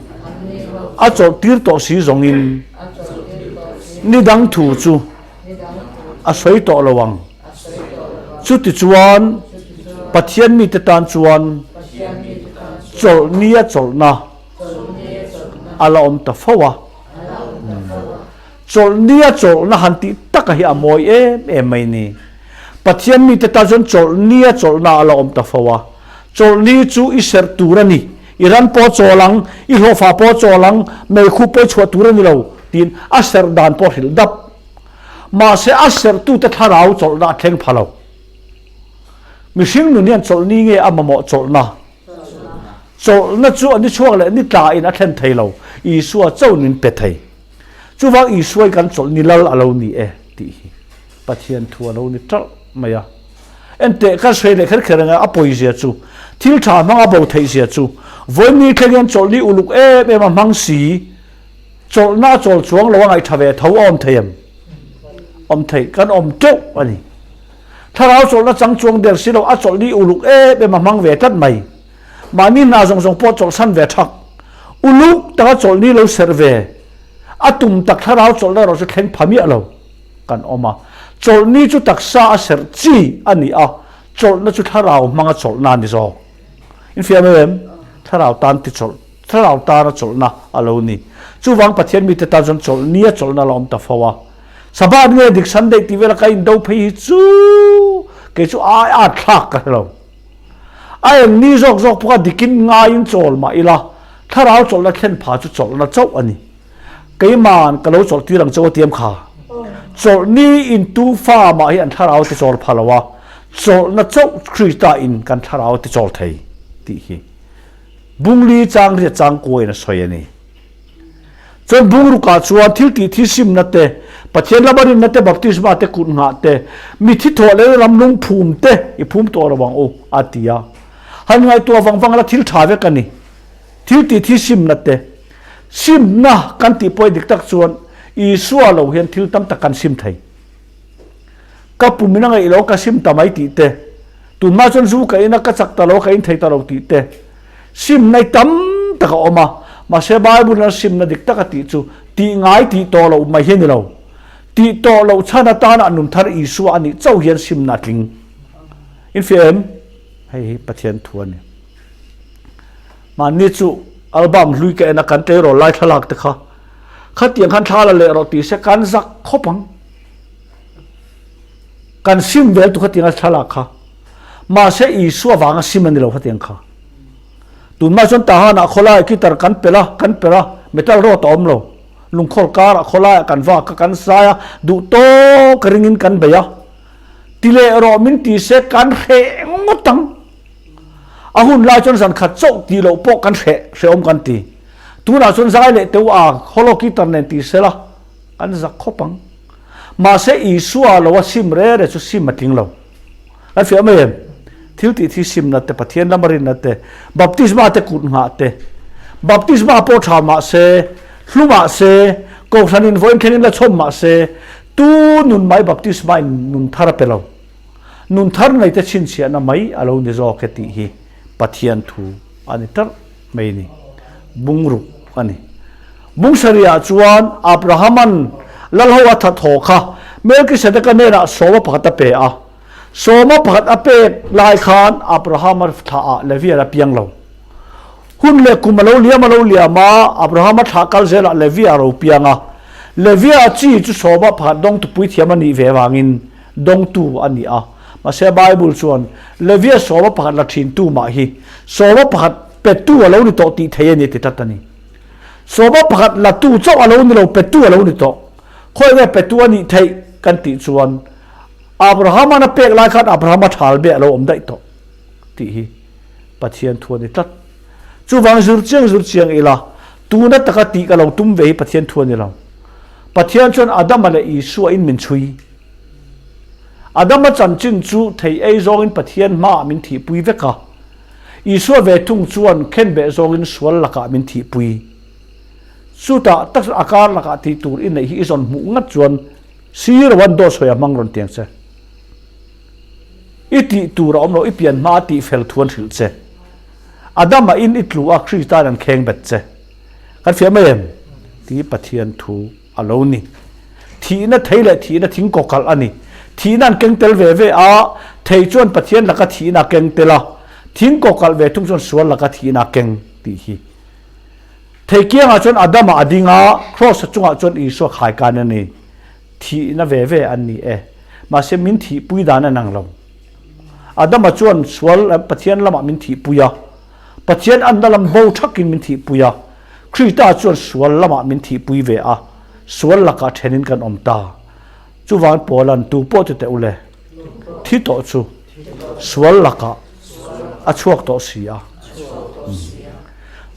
a chawlh tir tawh si zawngin ni dang thu chu a sawi tawh lo ang. Chutichuan Pathian mite tan chuan chawlhnia chawlhna a la awm ta fo a. Chawlhnia chawlhna han tih taka hi a mawi em em mai ni. Pathian mite tan chuan chawlhnia chawlhna a la awm ta fo a. Chawlhni chu i serh tur a ni. I ran pawh chawl ang, i hlawhfa pawh chawl ang, meikhu pawh i chhuah tur a ni lo tiin a serh dan pawh hrilh dap. Mahse a serhtute thlarau chawlhna a thleng pha lo. Mihring nun hian chawlhni nge a mamawh chawlhna? Chawlhna chu a ni chhuak leh ni tla in a thlen thei lo, Isua chauhin min pe thei. Chuvang Isua hi kan chawlhni lal a lo ni e tih hi Pathian thu a lo ni ṭalh mai a. Enteh kan sawi leh kher kher anga a pawizia chu, thil ṭha hmanga bo theihzia chu, vawiin thleng hian chawlhni uluk em em a hmang si, chawlhna a chawl chuang lo a ngaihṭha ve tho a awm thei em? Awm thei, kan awm ṭeuh a ni. Thlarau chawlhna chang chuang der si lo a chawlhni uluk em em a hmang ve tlat mai. Mahni hna zawng zawng pawh chawlhsan ve thak. Uluk taka chawlhni lo serh ve a tum tak thlarau chawlhna erawh chu thleng pha miah lo kan awm a. Chawlhni chu taksa a serh chi a ni a. Chawlhna chu thlarau hmanga chawlhna a ni zawk. Infiam em? Thlarau tan ti chawlh, thlarau tana chawlhna a lo ni. Chuvang Pathian mite tan chuan chawlh nia chawlhna a la awm ta fo a. Sabbath nge dik Sunday tih vela ka indo phei hi chu kei chu ai at thlak ka hre lo. A eng ni zawk zawk pawh kha dikin ngaiin chawl mah ila, thlarau chawlhna thlen pha chu chawlhna chauh a ni. Keiman ka lo chawlh tir ang chauh a tiam kha. Chawlh ni in tu fa mah hi an thlarau ti chawl pha lo a, chawlhna chauh Krista in kan thlarau ti chawl thei tih hi Bungli chang riat chang kuain a sawi a ni. Chuan bungrukah chuan thil tih thi simna te, Pathian lama rinna te, baptisma te, kut nghah te, mithi thawh leh ram lung phum te i phum tawh lo ang u a ti a. Han ngaihtuah vang vang la thil tha vek a ni. Thil tih thi simna te, simna kan tih pawh dik tak chuan Isua lo hian thil tam tak kan sim thei. Ka pum in a ngaih lo ka sim ta mai tih te, tunhma chuan zu ka in a ka chak ta lo ka in thei ta lo tih te, simna i tam tak a awm a, mahse Bible in a simna dik tak a tih chu tih ngai tih tawh loh mai hi a ni lo. Tih tawh loh chhan atana a nun thar Isua a nih chauh hian simna a tling. Infiah em? Hei hi Pathian thu a ni. Mahni chu album hlui ka en a kan tleirawl lai thlalak te kha khatiang khan thla la leh rawh tih se kan zak khawp ang. Kan sim vel tu khatiang a thlalak kha. Mahse Isua vanga sim a ni lo khatiang kha. Tunhma chuan Tahan-ah khawlai guitar kan pel a, kan per a, metal rod a awm lo. Lungkhawr karah khawlaiah kan vak a, kan sai a, duh tawk ringin kan bei a. Ti leh rawh min ti se kan hreh ngawt ang. A hun lai chuan zan khat chauh tih loh pawh kan hreh hrehawm kan ti. Tunah chuan zai leh teu a hollow guitar nen ti sela kan zak khawp ang. Mahse Isua lo a sim re re chu sim a tling lo. Kan fiah mai em? Thil tih thi simna te, Pathian lama rinna te, baptisma te kut nghah te. Baptisma pawh tha mahse, hlu mahse, kohhran in vawiin thlengin la chhawm mahse, tu nun mai baptisma in nun thar a pe lo. Nun thar nei te chhinchhiahna mai a lo ni zawk e tih hi Pathian thu a ni tarh mai ni. Bungruk a ni. Bungsariah chuan Abrahama'n lalho a that haw kha Melkisedeka hnenah sawma pakhat a pe a. Sawma pakhat a pek lai khan Abrahama thlaah Levian a piang lo. Hun leh kum a lo liam a lo liam a, Abrahama thlah kal zelah Levia a ro piang a. Levia chi chu sawma pakhat dawngtu puithiam a nih ve avangin dawngtu a ni a. Mahse Bible chuan Levia sawma pakhat la thintu mah hi sawma pakhat petu a lo ni tawh tih thei a ni a ti tlat a ni. Sawma pakhat latu chauh a lo ni lo, petu a lo ni tawh. Khawi nge petu a nih theih kan tih chuan Abraham-a'n a pek lai khan Abraham-a thal be a lo awm daih tawh tih hi Pathian thu a ni tlat. Chuvang zir chiang zir chiang ila, tuna taka tih ka lo tum ve hi Pathian thu a ni lo. Pathian chuan Adama leh Isua in min chhui. Adama chanchin chu thei ei zawngin Pathian hmaah min thihpui vek a. Isua ve thung chuan khenbeh zawngin sual lakah min thihpui. Chutah tak chuan a kar lakah tih tur i neih hi i zawn hmuh ngat chuan sir an dawt sawi a hmang rawn tiang che. I tih tur a awm lo, i pian hma a tih fel thu an hrilh che. Adama in i tlu a, Krista'n an kheng bet che. Kan fiah mai em? Tih Pathian thu a lo ni. Thihna thei leh thihna thing kawkalh a ni. Thihna an keng tel ve ve a, thei chuan Pathian laka thihna a keng tel a, thing kawkalh ve thung chuan sual laka thihna a keng tih hi. Thei kiangah chuan Adama a ding a, Kraws-a chungah chuan Isua khaikan a ni. Thihna ve ve an ni e. Mahse min thihpui dan a nang lo. Adama chuan sual Pathian lamah min thihpui a, Pathian anna lam bo thakin min thihpui a, Krista chuan sual lamah min thihpui ve a, sual lakah thenin kan awm ta. Chuvang Paula'n tu pawh ti teh u le, thi tawh chu sual lakah a chhuak tawh si a.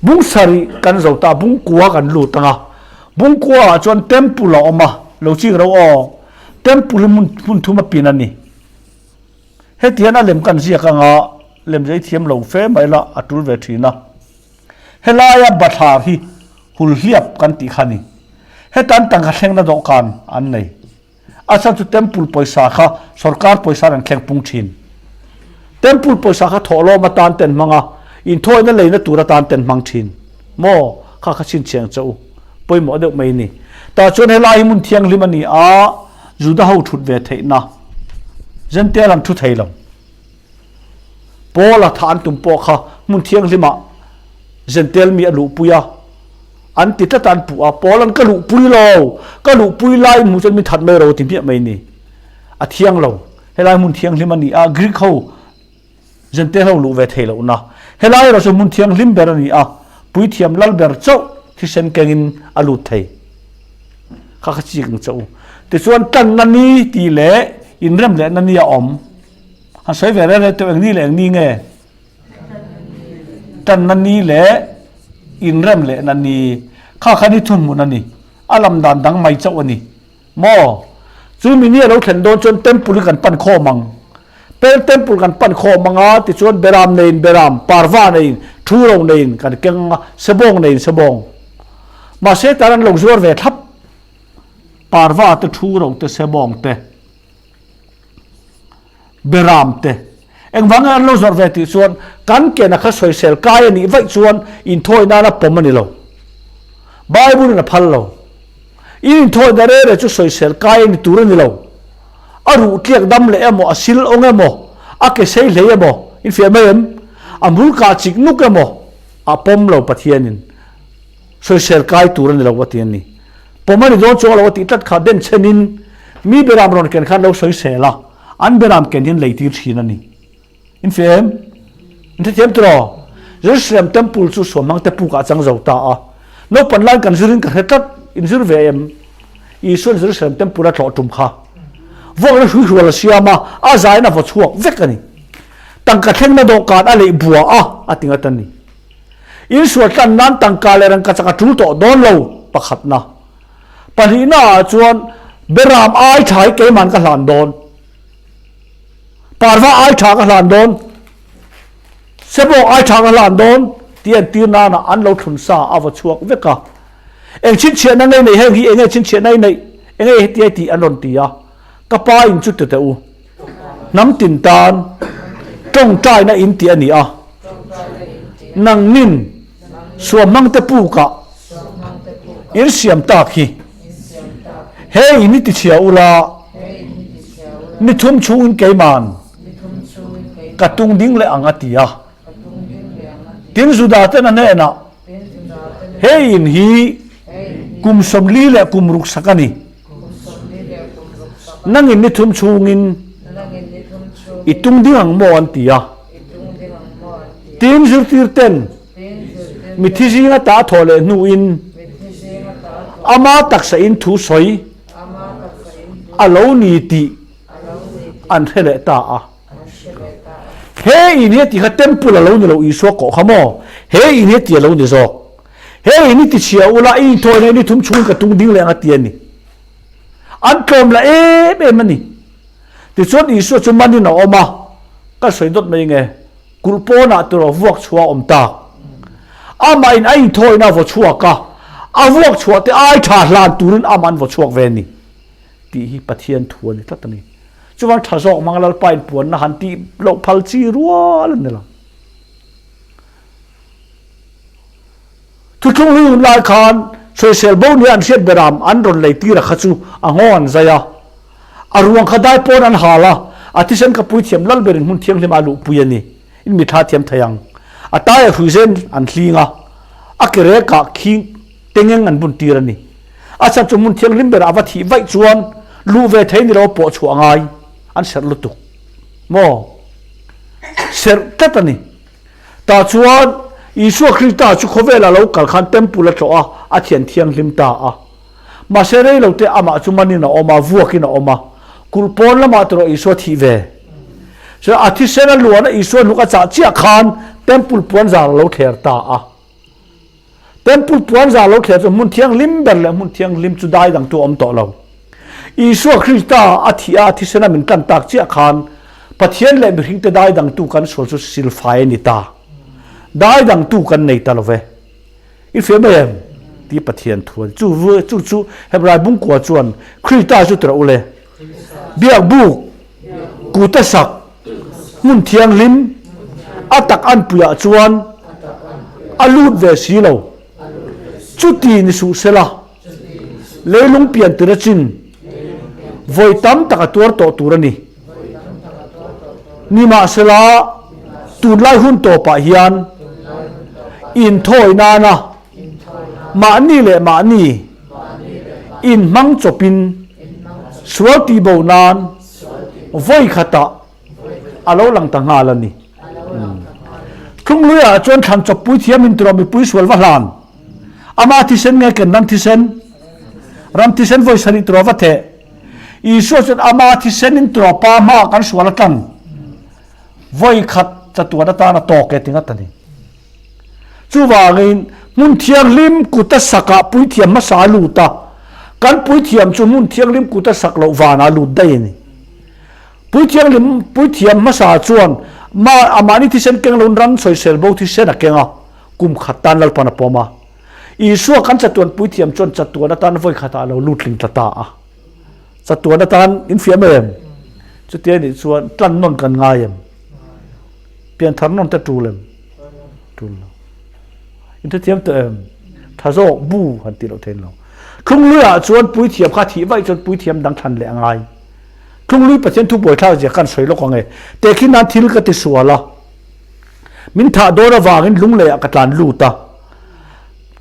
Bung sarih kan zo ta, bung kua kan lut ang a. Bung kuaah chuan temple a awm a, lo chik ro aw. Temple hi hmun thum a pin a ni. Heti hian a lem kan ziak ang a, lem zei thiam lo fe mai la a tul ve thin a. Helaia bathlar hi hulhliap kan tih kha a ni. Heta an tangka thlengna dawhkan an nei. A chhan chu temple pawisa kha sorkar pawisa an thleng pung thin. Temple pawisa kha thawhlawm atan te an hmang a, inthawina leina tur atan te an hmang thin. Maw? Kha kha chhinchhiah ang che u. Pawimawh deuh mai a ni. Tah chuan helai hi hmun thianghlim a ni a, Juda ho thut ve theihna Gentile an thu thei lo. Paula thah an tum pawh kha hmun thianghlimah Jentail mi a luhpui a, an ti tlat a, an puh a, Paula'n ka luhpui lo, ka luhpui lai in hmuh chuan min that mai ro a ti hmiah mai ni. A thiang lo. Helai hmun thianghlim a ni a, Greek ho Jentail ho luh ve thei lohna. Helai erawh chu hmun thianghlim ber a ni a, puithiam lal ber chauh thisen kengin a lut thei. Kha kha chik ang che u. Tichuan tlanna ni tih leh inrem lehna ni a awm. Han sawi ve reng reng teuh eng ni leh eng ni nge? Tlanna ni leh inrem lehna ni. Kha kha ni thunhmun a ni. A lam dan dang mai chauh a ni. Maw? Chu mi ni a lo thlen dawn chuan temple hi kan pan khawm ang. Pel temple kan pan khawm ang a, tichuan beram neiin beram, parva neiin, thu ro neiin kan keng ang a, sebawng neiin sebawng. Mahse tan an lo zuar ve thlap. Parva te, thu ro te, sebawng te. Beram te. Engvang nge an lo zawrh ve tih chuan kan kena kha sawisel kai a nih vaih chuan inthawi nana pawm a ni lo. Bible in a phal lo. In inthawina re re chu sawisel kai a ni tur a ni lo. A ruh tliak dam leh emaw, a sil awng emaw, a ke sei hlei emaw, in fiah mai em? A hmul kah chik nuk emaw a pawm lo Pathianin. Sawisel kai tur a ni lo a ti a ni. Pawm a ni dawn chuang lo a tih tlat kha denchhenin mi beram rawn ken khan lo sawisel a, an beram ken hian lei tir thin a ni. In feh em? In hrethiam tiraw? Jerusalem Temple chu suamhmang te pukah a chang zo ta a. Naupan laiin kan zirin ka hre tlat, in zir ve em? Isuan Jerusalem Temple a tlawh tum kha vawkna hruihrual a siam a, a zain a vaw chhuak vek a ni. Tangka thlengna dawhkan a leih bua a, a ti ngat a ni. Insual tlan nan tangka leh rangkachak a tul tawh dawn lo, pakhatna. Pahnihna ah chuan Beram ai tha hi keiman ka hlan dawn. Parva ai tha ka hlan dawn. Sebawk ai tha ka hlan dawn tih an tir nana an lo thlun sa a va chhuak vek a. Eng chhinchhiahna ngei nei heng hi enge chhinchhiahna i neih, enge hetia i tih an rawn ti a. Ka pa in chu ti teh u. Hnam tin tan tawngtaina in tih a ni a, nangnin suamhmangte pukah in siam tak hi he in i tichhia ula, ni thum chhungin keiman ka tung ding leh ang a ti a. Tin Juda ten a hnenah, He in hi kum 40 leh kum ruk sak a ni. Nangin ni thum chhungin i tung ding ang maw an ti a. Tin zirtir ten mithi zinga ta thawh leh hnuin ama taksa in thu sawi a lo ni tih an hre leh ta a. He in hi a ti kha temple a lo ni lo Isua kawh kha maw? He in hi a ti a lo ni zawk. He in hi tichhia ula i inthawina i ni thum chhungin ka tung ding leh ang a ti a ni. An tlawm la em em a ni. Tichuan Isua chu manin a awm a, ka sawi dawt mai nge, kulh pawnah tiraw vuak chhuah a awm tak. Amah in a inthawina a vaw chhuak a, a vuak chhuah te ai tha hlan turin amah an vaw chhuak ve a ni. Tih hi Pathian thu a ni tlat a ni. Chuan tha zawk hmanga Lalpa inpuanna han tih loh phal chi rual a ni lo. Thuthlung hlui hun lai khan sawisel bo nia an hriat beram an rawn lei tir a kha chu a nghawng an zai a, a ruang kha dai pawn an hal a, a thisen ka puithiam lal berin hmun thianghlim a luhpui a ni. In mithla thiam thei ang. A taia hruizen an hling a, a ke rekah khing tengeng an bun tir a ni. A chhan chu hmun thianghlim berah a va thih vaih chuan luh ve thei ni lo pawh chhuah ngai an serh lutuk maw? Serh tlat a ni. Tah chuan Isua Krista chu khawvelah lo kal khan temple a tlawh a, a thian thianghlim ta a. Mahse rei lo te amah chu manin a awm a, vuakin a awm a. Kulh pawn lamah tawh Isua thih ve. Chuan a thisen a luan a Isua hnuk a chah chiah khan temple puanzar a lo thler ta a. Temple puanzar lo thler chu hmun thianghlim ber leh hmun thianghlim chu dai dang tu a awm tawh lo. Isua Krista a thih a, a thisen a min tan tak chiah khan Pathian leh mihringte dai dangtu kan sual chu silfai a ni ta. Dai dangtu kan nei ta lo ve. I hria mai em? Ti Pathian thu a ni. Chu chu chu Hebrai bungkua chuan Krista chu tirh u le. Biakbuk, kuta sak, hmun thianghlim, a tak anpuiah chuan a lut ve si lo. Chuti ni suh sela, leilung pian tir a chin vawi tam tak a tuar tawh tur a ni. Nimahsela. Tunlai hun tawpah hian inthawi nana mahni leh mahni inhmang chawpin sual tihbo nan vawi khatah a lo lang ta nghal a ni. Thlungluiah chuan thlan chawp puithiam in tura mipui sual va hlan. Ama thisen nge ken ram thisen? Ram thisen vawi sarih tura va theh. Isua chuan ama thisen in tura pa hmaah kan sual atang vawi khat chatuan atan a tawk e ti ngat a ni. Chuvangin hmun thianghlim kuta sakah puithiam hmasa a lut a, kan puithiam chu hmun thianghlim kuta sak loh vanah a lut daih a ni. Puithianghlim puithiam hmasa chuan ma a mahni thisen keng loin ram sawisel bo thisen a keng a, kum khat tan Lalpan a pawm a. Isua kan chatuan puithiam chuan chatuan atan vawi khatah a lo lut tling tla ta a. Chatuan atan in fiam em? Chutia nih chuan tlan nawn kan ngai em? Pianthar nawn te tul em? Tul lo. In hrethiam tawh em? Tha zawk bu han tih loh thein lo. Thlungluiah chuan puithiam kha thih vaih chuan puithiam dang thlan leh a ngai. Thlunglui Pathian thu buaithlak zia kan sawi lawk ang e. Tehkhin nan thil ka ti sual a. Min thah dawn avangin lungleiah ka tlan lut a.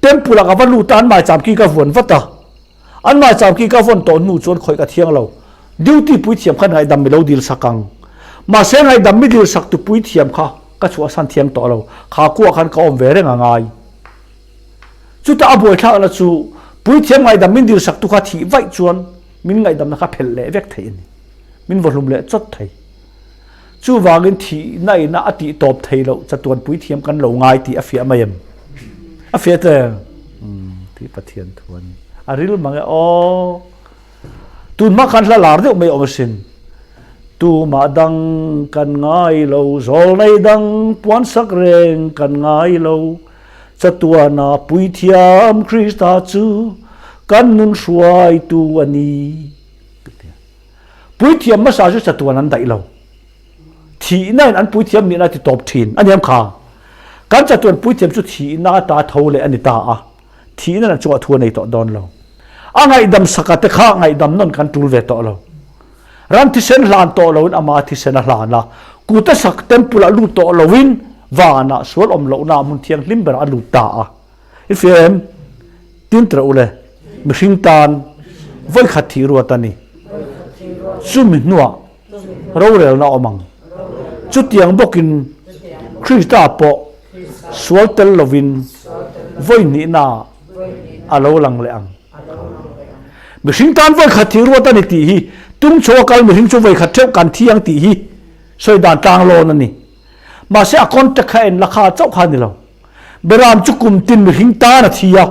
Temple ah ka va lut a, an maicham ki ka vuan vat a. An maicham ki ka vawn tawh hnu chuan khawih ka thiang lo. Duty puithiam khan ngaihdam mi lo dil sak ang. Mahse ngaihdam mi dil sak tu puithiam kha ka chhuahsan thiang tawh lo. Kha kuah khan ka awm ve reng a ngai. Chutah a buaithlakna chu puithiam ngaihdam min dil sak tu kha thih vaih chuan min ngaihdamna kha phelh leh vek thei a ni. Min vawhlum leh chawt thei. Chuvangin thihna ina a tih tawp thei loh chatuan puithiam kan lo ngai tih a fiah mai em? A fiah tle. Tih Pathian thu a ni. A ril mang e aw. Tun hma khan hla lar deuh mai awm asin. Tumah dang kan ngai lo, zawlnei dang puansak reng kan ngai lo. Chatuana puithiam Krista chu kan nun hruaitu a ni. Puithiam hmasa chu chatuan an daih lo. Thihna in an puithiam nihna a ti tawp thin a niam kha. Kan chatuan puithiam chu thihna ata tho leh a ni ta a. Thihna in a chungah thu a nei tawh dawn lo. A ngaihdam saka te kha ngaihdam nawn kan tul ve tawh lo. Ram thisen hlan tawh loin ama thisen a hlan a. Kuta sak temple ah lut tawh loin vanah sual awm lohna hmun thianghlim berah a lut ta a. I fia em? Tin teh u le, mihring tan vawikhat thih ruat a ni. Chumi hnuah rorelna a awm ang. Chutiang bawkin Krista pawh sual tel lovin vawi hnihnaah a lo lang leh ang. Mihring tan vawikhat thih ruat a ni tih hi tung chho a kal mihring chu vawikhat theuh kan thi ang tih hi sawi dan tlanglawn a ni. Mahse a contact kha en la kha chauh kha a ni lo. Beram chu kum tin mihring tan a thi a,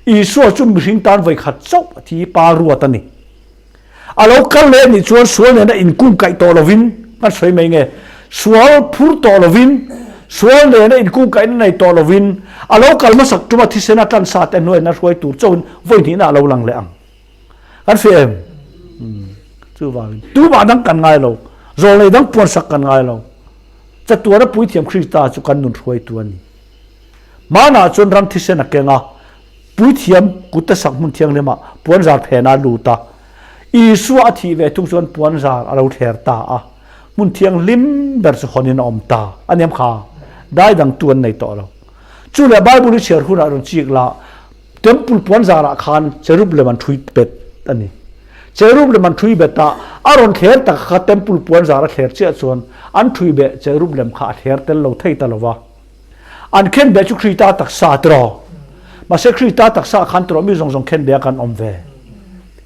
Isua chu mihring tan vawikhat chauh a thi pa ruat a ni. A lo kal leh anih chuan sual nena inkungkaih tawh lovin, kan sawi mai nge, sual phur tawh lovin, sual nena inkungkaihna nei tawh lovin, a lo kal hmasak tuma thisena tan sa te hnuaina hruai tur chauhin vawi hnihna a lo lang leh ang. Kan hria em? Chuvangin tumah dang kan ngai lo, zawlnei dang puansak kan ngai lo. Chatuana Puithiam Krista chu kan nun hruaitu a ni. Hmanah chuan ram thisen a keng a, Puithiam kutte sak hmun thianghlimah puanzar phenah a lut a. Isua a thih ve thung chuan puanzar a lo thler ta a, hmun thianghlim ber chu hawnin a awm ta a niam kha. Dai dangtu an nei tawh lo. Chu leh Bible i chhiar hunah rawn chik la, Temple puanzarah khan cherub lem an ṭhui bet a ni. Cherub lem an ṭhui bet a, a rawn thler tak kha temple puanzar a thler chiah chuan an ṭhui beh cherub lem kha a thler tel lo thei ta lo va. An khen beh chu Krita taksa tiraw? Mahse Krita taksa khan tiraw mi zawng zawng khen beh a kan awm ve?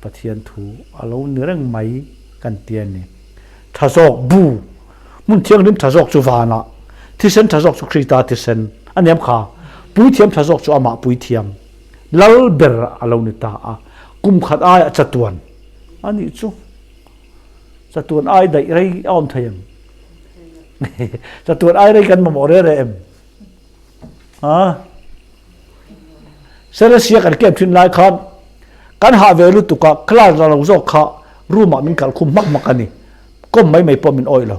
Pathian thu a lo ni reng mai kan ti a ni. Tha zawk bu, hmun thianghlim tha zawk chu vanah, thisen tha zawk chu Krita thisen a niam kha. Puithiam tha zawk chu amah puithiam lal ber a lo ni ta a, kum khat aiah chatuan a nih chu. Chatuan ai daih rei a awm thei em? Chatuan ai rei kan mamawh reh reh em? Ha? Selesia kan camp thin lai khan kan hah ve lutuk a, class la lo zawk kha room ah min kalh khum hmak hmak a ni. Kawm mai mai pawh min awih lo.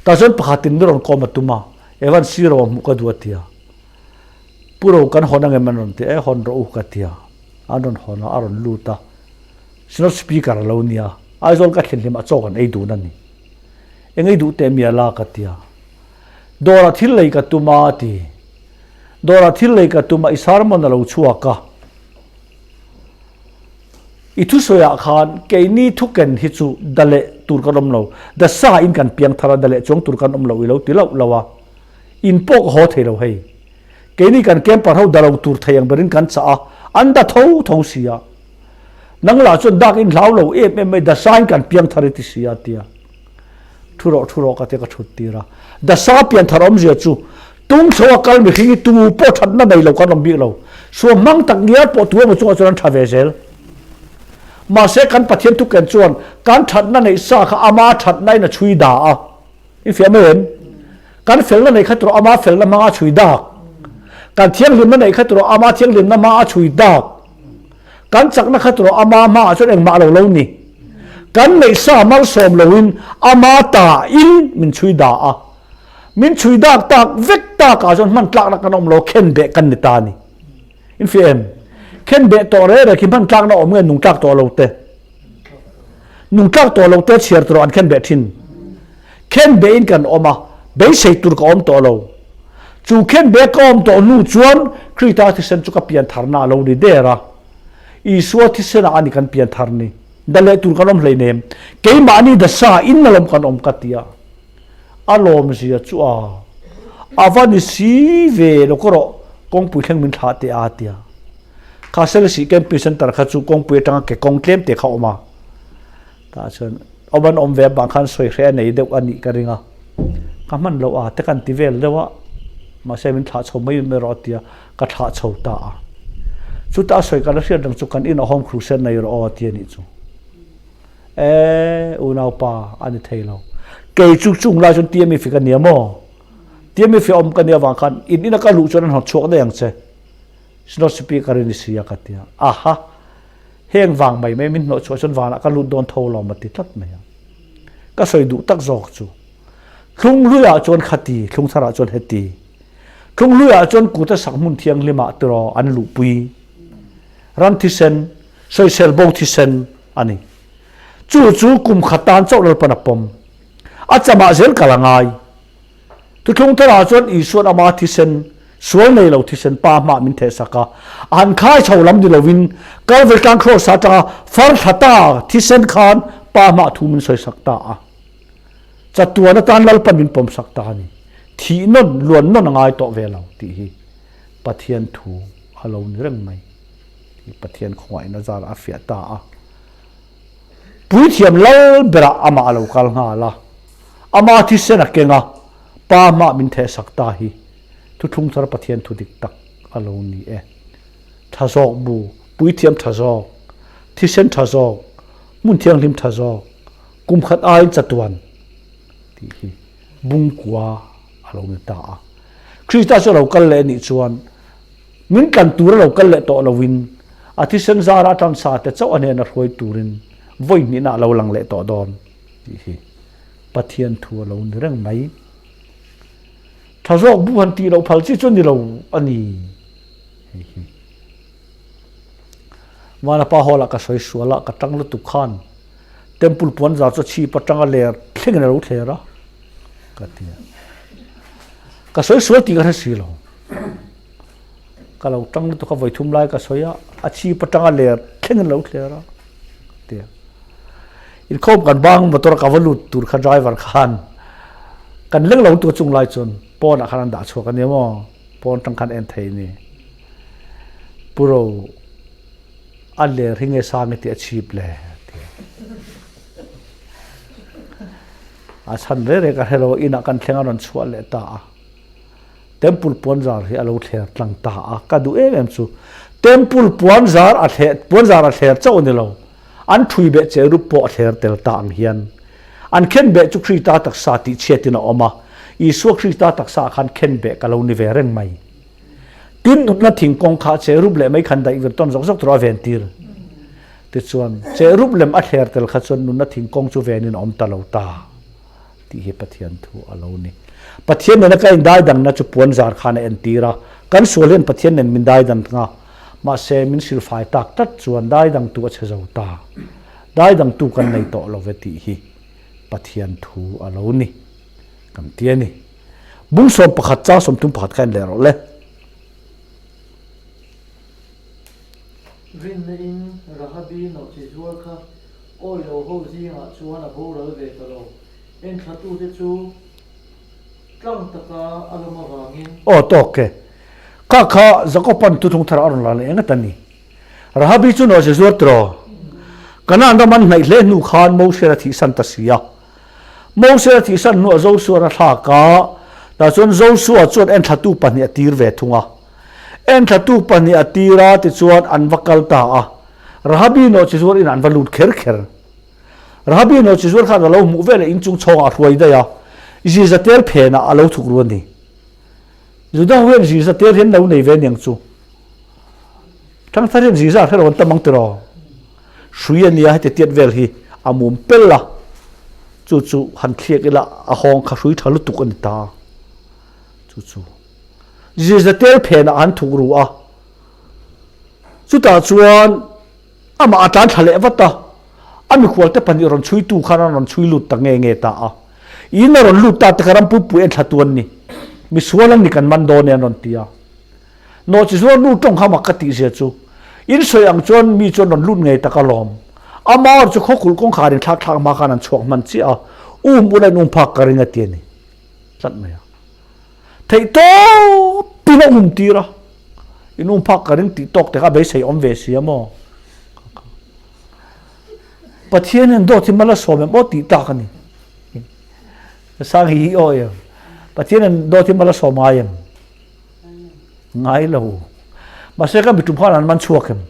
Tah chuan pakhatin mi rawn kawm a tum a, Evan Siro a hmuh ka duh a ti a. Pu Ro kan hawn angem an rawn ti a, e hawn rawh u ka ti a. An rawn hawn a, a rawn lut a. Synod Speaker a lo nia, Aizawl ka thlen hlim ah chaw kan ei dun a ni. Eng ei duh teh mial a ka ti a. Dawrah thil lei ka tum a, a ti. Dawrah thil lei ka tum a, i sermon a lo chhuak a. I thusawiah khan keini thuken hi chu da leh tur kan awm lo, da sa in kan piang thar a, da leh chuang tur kan awm lo i lo ti loh lo a. In pawh ka haw thei lo hei. Keini kan camper ho da lo tur thei ang berin kan chah a, an da tho tho si a. Nang lah chuan dak in hlau lo em em mai, da sa in kan piang thar i ti si a tia. Thu rawh thu rawh ka tia ka thut tir a. Da sa pian thar awmzia chu tung chho a kal mihring hi tu pawh thatna nei lo kan awm bik lo. Suam hmang tak ngial pawh tu emaw chungah chuan an tha ve zel. Mahse kan Pathian thuken chuan kan thatna neih sa kha ama thatna in a chhui da a. I fiah mai em? Kan felna neih kha tur ama felna hmanga a chhui dak. Kan thianghlimna neih kha tur ama thianghlimna hmanga a chhui dak. Kan chakna kha tur ama hmaah chuan engmah lo lo ni. Kan neih sa malsawm loin ama ta in min chhui da a. Min chhui dak tak vek takah chuan hman tlakna kan awm lo khen beh kan ni ta a ni. In fiah em? Khen beh tawh reh reh khi hman tlakna awm nge nung tlak tawh lo te? Nung tlak tawh lo te chhiar tur an khen beh thin. Khen beh in kan awm a, beisei tur ka awm tawh lo. Chu khen beh ka awm tawh hnu chuan Krista thisen chu ka pian tharna a lo ni der a. Isua thisenah a ni kan pian thar ni. Da leh tur kan awm hleinem. Keimahni da sa in alawm kan awm ka ti a. A lawmzia chu a a va ni si ve lo ka rawh kawngpui thleng min thlah teh a a ti a. Kha Selesih Camping Centre kha chu kawngpui atanga ke kawng tlem te kha a awm a. Tah chuan awm an awm ve avang khan sawi hreh a nei deuh a nih ka ring a. Ka hman loh a te kan ti vel deuh a, mahse min thlah chho mai mai rawh a ti a, ka thlah chho ta a. Chuta a sawi ka la hriat reng chu kan inah home crusade nei rawh aw a ti a nih chu. E unaupa a ni thei lo. Kei chu chung lai chuan TME fi ka nia maw? TME fi awm ka nia avang khan in ina ka luh chuan an hnawt chhuak daih ang che. Synod Speaker in i si a ka ti a. Aha! Heng vang mai mai min hnawh chhuah chuan vanah ka lut dawn tho lo ma ti tlat mai a. Ka sawi duh tak zawk chu. Thlung hluiah chuan khati, thlung tharah chuan heti. Thlung hluiah chuan kuta sak hmun thianghlimah tiraw an luhpui. Ram thisen, sawisel bo thisen a ni. Chu chu kum khat tan chauh Lalpan a pawm. A chamah zel kal a ngai. Thuthlung tharah chuan Isua'n ama thisen, sual nei lo thisen pa hmah min thehsak a. A han khai chho lam ni lovin Kalvari tlang Kraws atanga far thla ta thisen khan pa hmah thu min sawisak ta a. Chatuan atan Lalpan min pawmsak ta a ni. Thih nawn, luan nawn a ngai tawh ve lo tih hi Pathian thu a lo ni reng mai tih Pathian khawngaihna zarah a fiah ta a. Puithiam lal berah amah a lo kal nghal a, ama thisen a keng a, Pa hmah min thehsak ta hi thuthlung thar Pathian thu dik tak a lo ni e. Tha zawk bu, puithiam tha zawk, thisen tha zawk, hmun thianghlim tha zawk, kum khat aiin chatuan tih hi bungkua a lo ni ta a. Krista chu a lo kal leh anih chuan Min tlan tur a lo kal leh tawh loin a thisen zara tan sa te chauh a hnena hruai turin vawi hnihna a lo lang leh tawh dawn tih hi Pathian thu a lo ni reng mai. Tha zawk bu han tih loh phal chi chu ni lo a ni hei hi. Vanapa hall ah ka sawi sual a, ka tang lutuk khan temple puan zar chu chhip atanga ler thlengin a lo thler a ka ti a. Ka sawi sual tih ka hre si lo. Ka lo tang lutuk a vawi thum lai ka sawi a, a chhip atanga ler thleng in lo thler a tia. Inkhawm kan bang motor ka va lut tur kha driver khan kan leng lo lutuk a chung lai chuan pawnah khan an dah chhuak a nia maw, pawn tang khan en thei a ni. Pu Ro a ler hi nge sang i tih a chhip le tia. A chhan reng reng ka hre lo a, inah kan thleng a rawn chhuah leh ta a. Temple puanzar hi a lo thler tlang ta a, ka duh em em chu Temple puanzar a thler puanzar a thler chauh a ni lo, an thui beh cherub pawh a thler tel ta ang hian an khen beh chu Krista taksa tih chhiatin a awm a, Isua Krista taksa ah khan khen beh ka lo ni ve reng mai. Tin nutna thingkawng kha cherub leh mai khan daih vir tawn zawk zawk tur a ven tir. Tichuan cherub lem a thler tel kha chuan nunna thingkawng chu venin a awm ta lo ta. Tih hi Pathian thu a lo ni. Pathian nena ka indaidangna chu puanzar khan a entir a, kan sual hian Pathian nen min daidan nga, mahse min silfai tak tlat chuan daidangtu a chhe zo ta. Daidangtu kan nei tawh lo ve tih hi Pathian thu a lo ni. Kan ti a ni. Bung 11 chang 31 kha en leh rawh le. Rinna in Rahabi nawhchi zuar kha awi lo ho zingah chuan a boral ve ta lo. Enthlatute chu tlang taka a lawm avangin. Aw tawk e. Kha kha Jakoban thuthlung thar a rawn la leh engat a ni. Rahabi chu nawhchi zuar tiraw? Kanaan ram an hnaih hle hnu khan Mosera thihsan ta si a. Mosera thihsan hnuah Joshua a thlak a, tah chuan Joshua chuan enthlatu pahnih a tir ve thung a. Enthlatu pahnih a tir a tichuan an va kal ta a. Rahabi nawhchi zuar inah an va lut kher kher. Rahabi nawhchi zuar khan a lo hmuh veleh inchung chhawngah a hruai daih a, Ziza tel phenah a lo thuk ru a ni. Juda ho hian Ziza tel hi an lo nei ve aniang chu. Thangthar hian Ziza hre lo an tam ang tiraw? Hrui a nia heti tiat vel hi a mum pel a, chu chu han thliak ila a hawng kha hrui tha lutuk a ni ta. Chu chu Ziza tel phenah an thuk ru a, chutah chuan amah a tlan thla leh vat a, a mikhualte pahnih rawn chhuitu khan an rawn chhui lut ta nge nge ta a. In a rawn lut ta te kha rampuipui en thla tu an ni, misual an ni kan man dawn e an rawn ti a. Nawhchi zuar nu tawng kha mak ka tih zia chu in sawi ang chuan mi chuan rawn lut ngei tak alawm. Ama awr chu khawkulh kawngkhar in thlak thlak hma khan an chhuak hman chiah a, um ula in um phak ka ring a ti a ni tlat mai a. Theih tawp in a um tir a, in um phak ka ring tih tawk te kha a beisei awm ve si a maw? Pathian hian dawt hi mal a sawm em aw tih tak a ni. Sang hi hi aw em? Pathian hian dawt hi mal a sawm ngai em? Ngai lo. Mahse ka mitum khan an man chhuak em?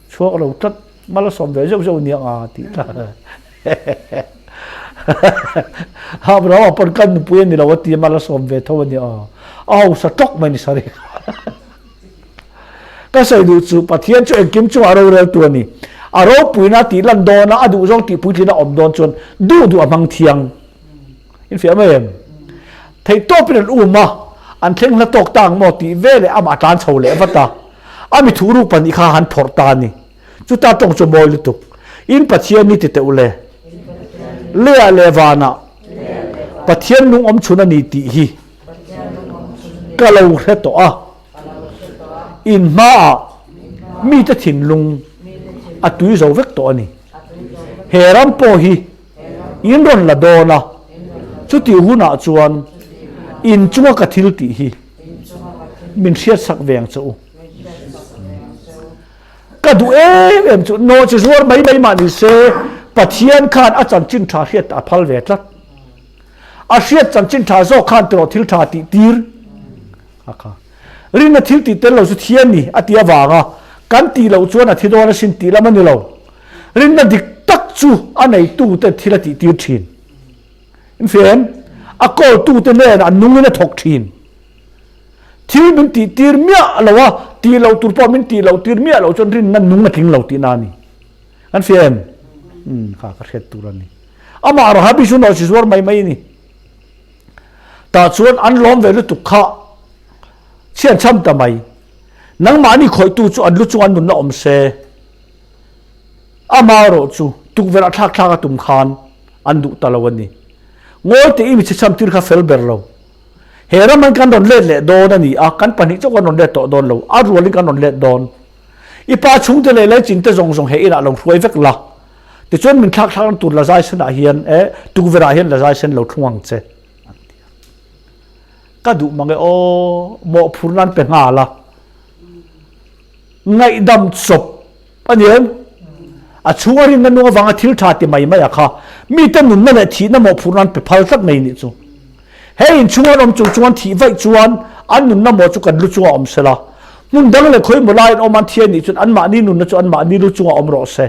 Chhuak lo tlat. Mal a sawm ve zeuh zeuh nia nga tih tlat. Abrahama pawn kan nupui a ni lo a ti a, mal a sawm ve tho a nia. A hausa tawk mai ni sari. Ka sawi duh chu Pathian chu engkim chungah roreltu a ni. A ropuina tih lan dawna a duhzawng tih puitlin a awm dawn chuan duh duh a hmang thiang. Infiah mai em? Theihtawpin an um a, an thleng hla tawk ta ang maw tih veleh amah a tlan chho leh vat a. A mi thuhruk pahnih kha han phawrh ta a ni. Chuta tawng chu mawi lutuk. In Pathian ni ti teh u le. Leiah leh vanah Pathian nung awm chhun a ni tih hi ka lo hre tawh a. In hmaah mite thinlung a tui zo vek tawh a ni. He ram pawh hi In rawn la dawn a, chutih hunah chuan in chunga ka thil tih hi min hriatsak ve ang che u. Ka duh em em chu nawhchi zuar mai mai mah ni se Pathian khan a chanchin tha hriat a phal ve tlat. A hriat chanchin tha zawk khan tiraw thil tha tih tir a kha. Rinna thil tih tel lo chu thi a ni a tih avanga kan tih loh chuan a thi dawn asin tih lam a ni lo. Rinna dik tak chu a neitute thil a tihtir thin. Infiam, a kawltute nen an nungin a thawk thin. Thil min tihtir miah lo a, tih loh tur pawh min tih loh tir miah loh chuan rinna nung a tling lo tihna a ni. Kan fiah em? Umm, kha ka hriat tur a ni. Amah Rahabi chu nawhchi zuar mai mai a ni. Tah chuan an lawm ve lutuk kha chhian chham ta mai. Nangmahni khawihtu chu an lu chunga an nunna awm se. Amaherawh chu tukverh a thlak thlak a tum khan an duh ta lo a ni. Ngawi teh i mi chhechham tir kha fel ber lo. He ram an kan rawn let leh dawn a ni a, kan pahnih chauh kan rawn let tawh dawn lo, a rualin kan rawn let dawn. I pa chhungte leh leichinte zawng zawng he inah lo hruai vek la, tichuan min thlak thlakna tur lazai senah hian eh tukverh ah hian lazai sen lo thlung ang che an ti a. Ka duh mang e aw, mawhphurhna an pe nghal a. Ngaihdam chawp a ni em? A chhunga rinna nung avanga thil tha ti mai mai a kha mite nunna leh thihna mawhphurhna an pe phal tlat mai nih chu. He inchhunga an awm chung chuan thih vaih chuan an nunna mawh chu kan lu chungah awm sela, hmun dang leh khawimaw laiin awm an thi a nih chuan anmahni nunna chu anmahni lu chungah awm rawh se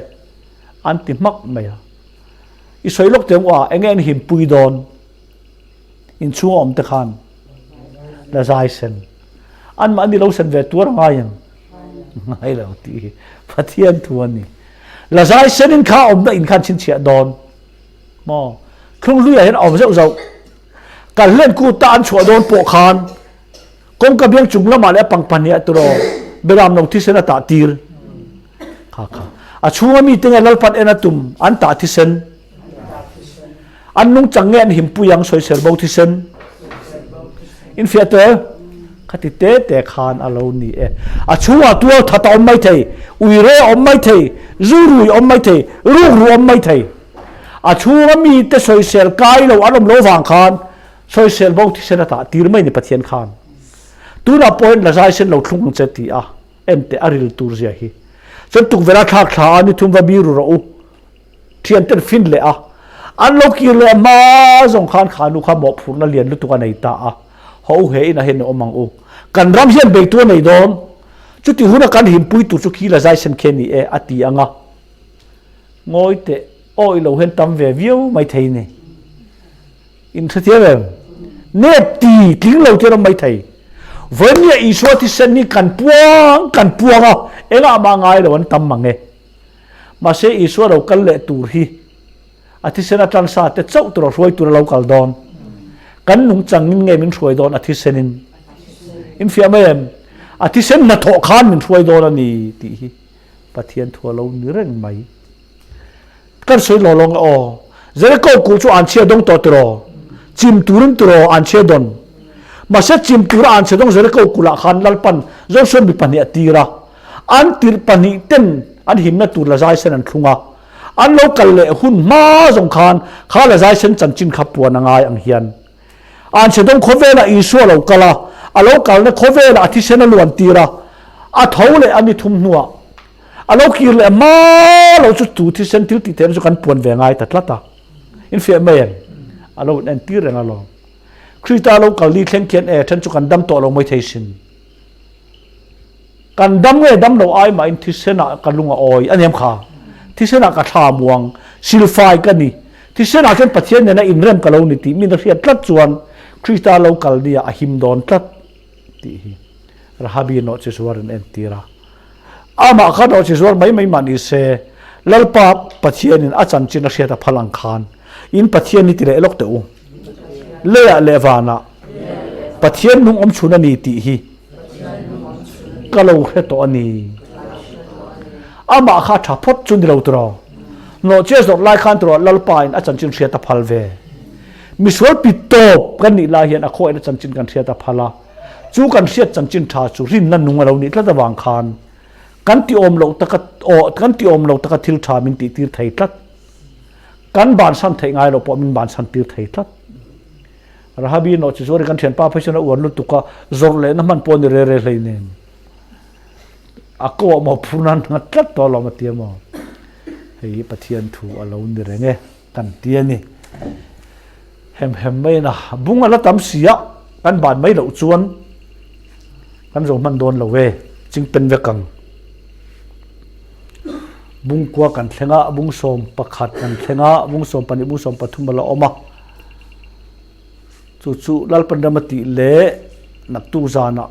an ti hmak mai a. I sawi lawk teh ngawh a, enge an himpui dawn? Inchhunga awm te khan la zai sen. Anmahni lo sen ve tuar a ngai em? Ngai lo tih hi Pathian thu a ni. La zai senin kha awmna in khan chhinchhiah dawn. Maw? Thlung hluiah hian a awm zeuh zauh. Kal hlen kut ta an chhuah dawn pawh khan kawngka biang chung lamah leh a pangpahniah tiraw Beram lo thisen a tah tir. Kha kha. A chhunga mite nge Lalpan en a tum an tah thisen. An nungchang nge an himpui ang sawisel bo thisen. Infiah tel? Khati te te khan a lo ni e. A chhungah tual that a awm mai thei, uire a awm mai thei, zu rui a awm mai thei, rukru a awm mai thei. A chhunga mite sawisel kai lo an awm lo vang khan sawisel bo thisen a tah tir mai ni Pathian khan. Tunah pawh hian lazai sen lo thlung ang che ti a en teh a ril tur zia hi. Chuan tukverh a thlak thla a ni thum va biru rawh u. Thianten fin leh a, an lo kir leh hma zawng khan kha nu kha mawhphurhna lian lutuk a nei ta a, haw u he inah hian i awm ang u. Kan ram hian beitu a nei dawn. Chuti huna kan himpui tur chu khi lazai sen khi a ni e a ti ang a. Ngawi teh, aw i lo hian tam ve viau mai thei ni. In hrethiam em? Nep ti tling lo chuan awm mai thei. Vawinia Isua thisen hi kan puang kan puang a, engah mah ngai lo an tam mang e. Mahse Isua lo kal leh tur hi a thisen atang sa te chauh tura hruai tura lo kal dawn. Kan nungchangin nge min hruai dawn a thisenin? In fiah mai em? A thisen hnathawh khan min hruai dawn a ni tih hi Pathian thu a lo ni reng mai. Kan sawi law lawng e aw. Jericho kulh chu anchhia dawng tawh tiraw? Chim turin tiraw anchhia dawn? Mahse chim tura anchhia dawng Jericho kulhah khan Lalpan Joshua mi pahnih a tir a. An tirh pahnih ten an himna tur lazai sen an thlung a. An lo kal leh hun hma zawng khan kha lazai sen chanchin kha puan a ngai ang hian. Anchhia dawng khawvelah Isua lo kal a, a lo kalna khawvelah a thisen a luan tir a, a tho leh a ni thum hnuah A lo kir leh hma lo chu tu thisen thil tih theihna chu kan puan ve ngai ta tlat a. In fiah mai em? A lo in entir reng alawm. Krista lo kal ni thleng khian e then chu kan dam tawh lo mai thei sin. Kan dam nge dam lo ai mahin thisenah ka lung a awi a niam kha. Thisenah ka thla muang, silfai ka ni. Thisenah chuan Pathian nena inrem ka lo ni tih min a hriat tlat chuan Krista lo kal nia a him dawn tlat tih hi Rahabi nawhchizuar in entir a. Amah kha nawhchizuar mai mai mah ni se, Lalpa Pathianin a chanchin a hriat a phal ang khan, In Pathian hi ti leh lawk teh u. Leiah leh vanah Pathian nung awm chhun a ni tih hi ka lo hre tawh a ni. Amah kha tha phawt chu ni lo tiraw? Nawhchiah zawrh lai khan tiraw Lalpa in a chanchin hriat a phal ve. Misual pi tawp kan nih lai hian a khawihin a chanchin kan hriat a phal a. Chu kan hriat chanchin tha chu rinna nung a lo nih tlat avang khan kan ti awm loh taka aw kan ti awm lo taka thil tha min tih tir thei tlat. Kan bansan theih ngai loh pawh min bansan tir thei tlat. Rahabi nawh chi chuan kan thianpa phei chuan a uar lutuk a, zawrh lehna hman pawh a ni re re hlei nen. A ko ah maw phur nan nghat tlat tawh alawm a ti a maw. Hei hi Pathian thu a lo ni reng e kan ti a ni. Hem hem mai na bung a la tam si a, kan ban mai loh chuan kan zo hman dawn lo e, ching pen vek ang. Bung kua kan thleng a, bung 11 kan thleng a, bung 12, bung 13 a la awm a. Chu chu Lalpan ram a tih leh naktuk zanah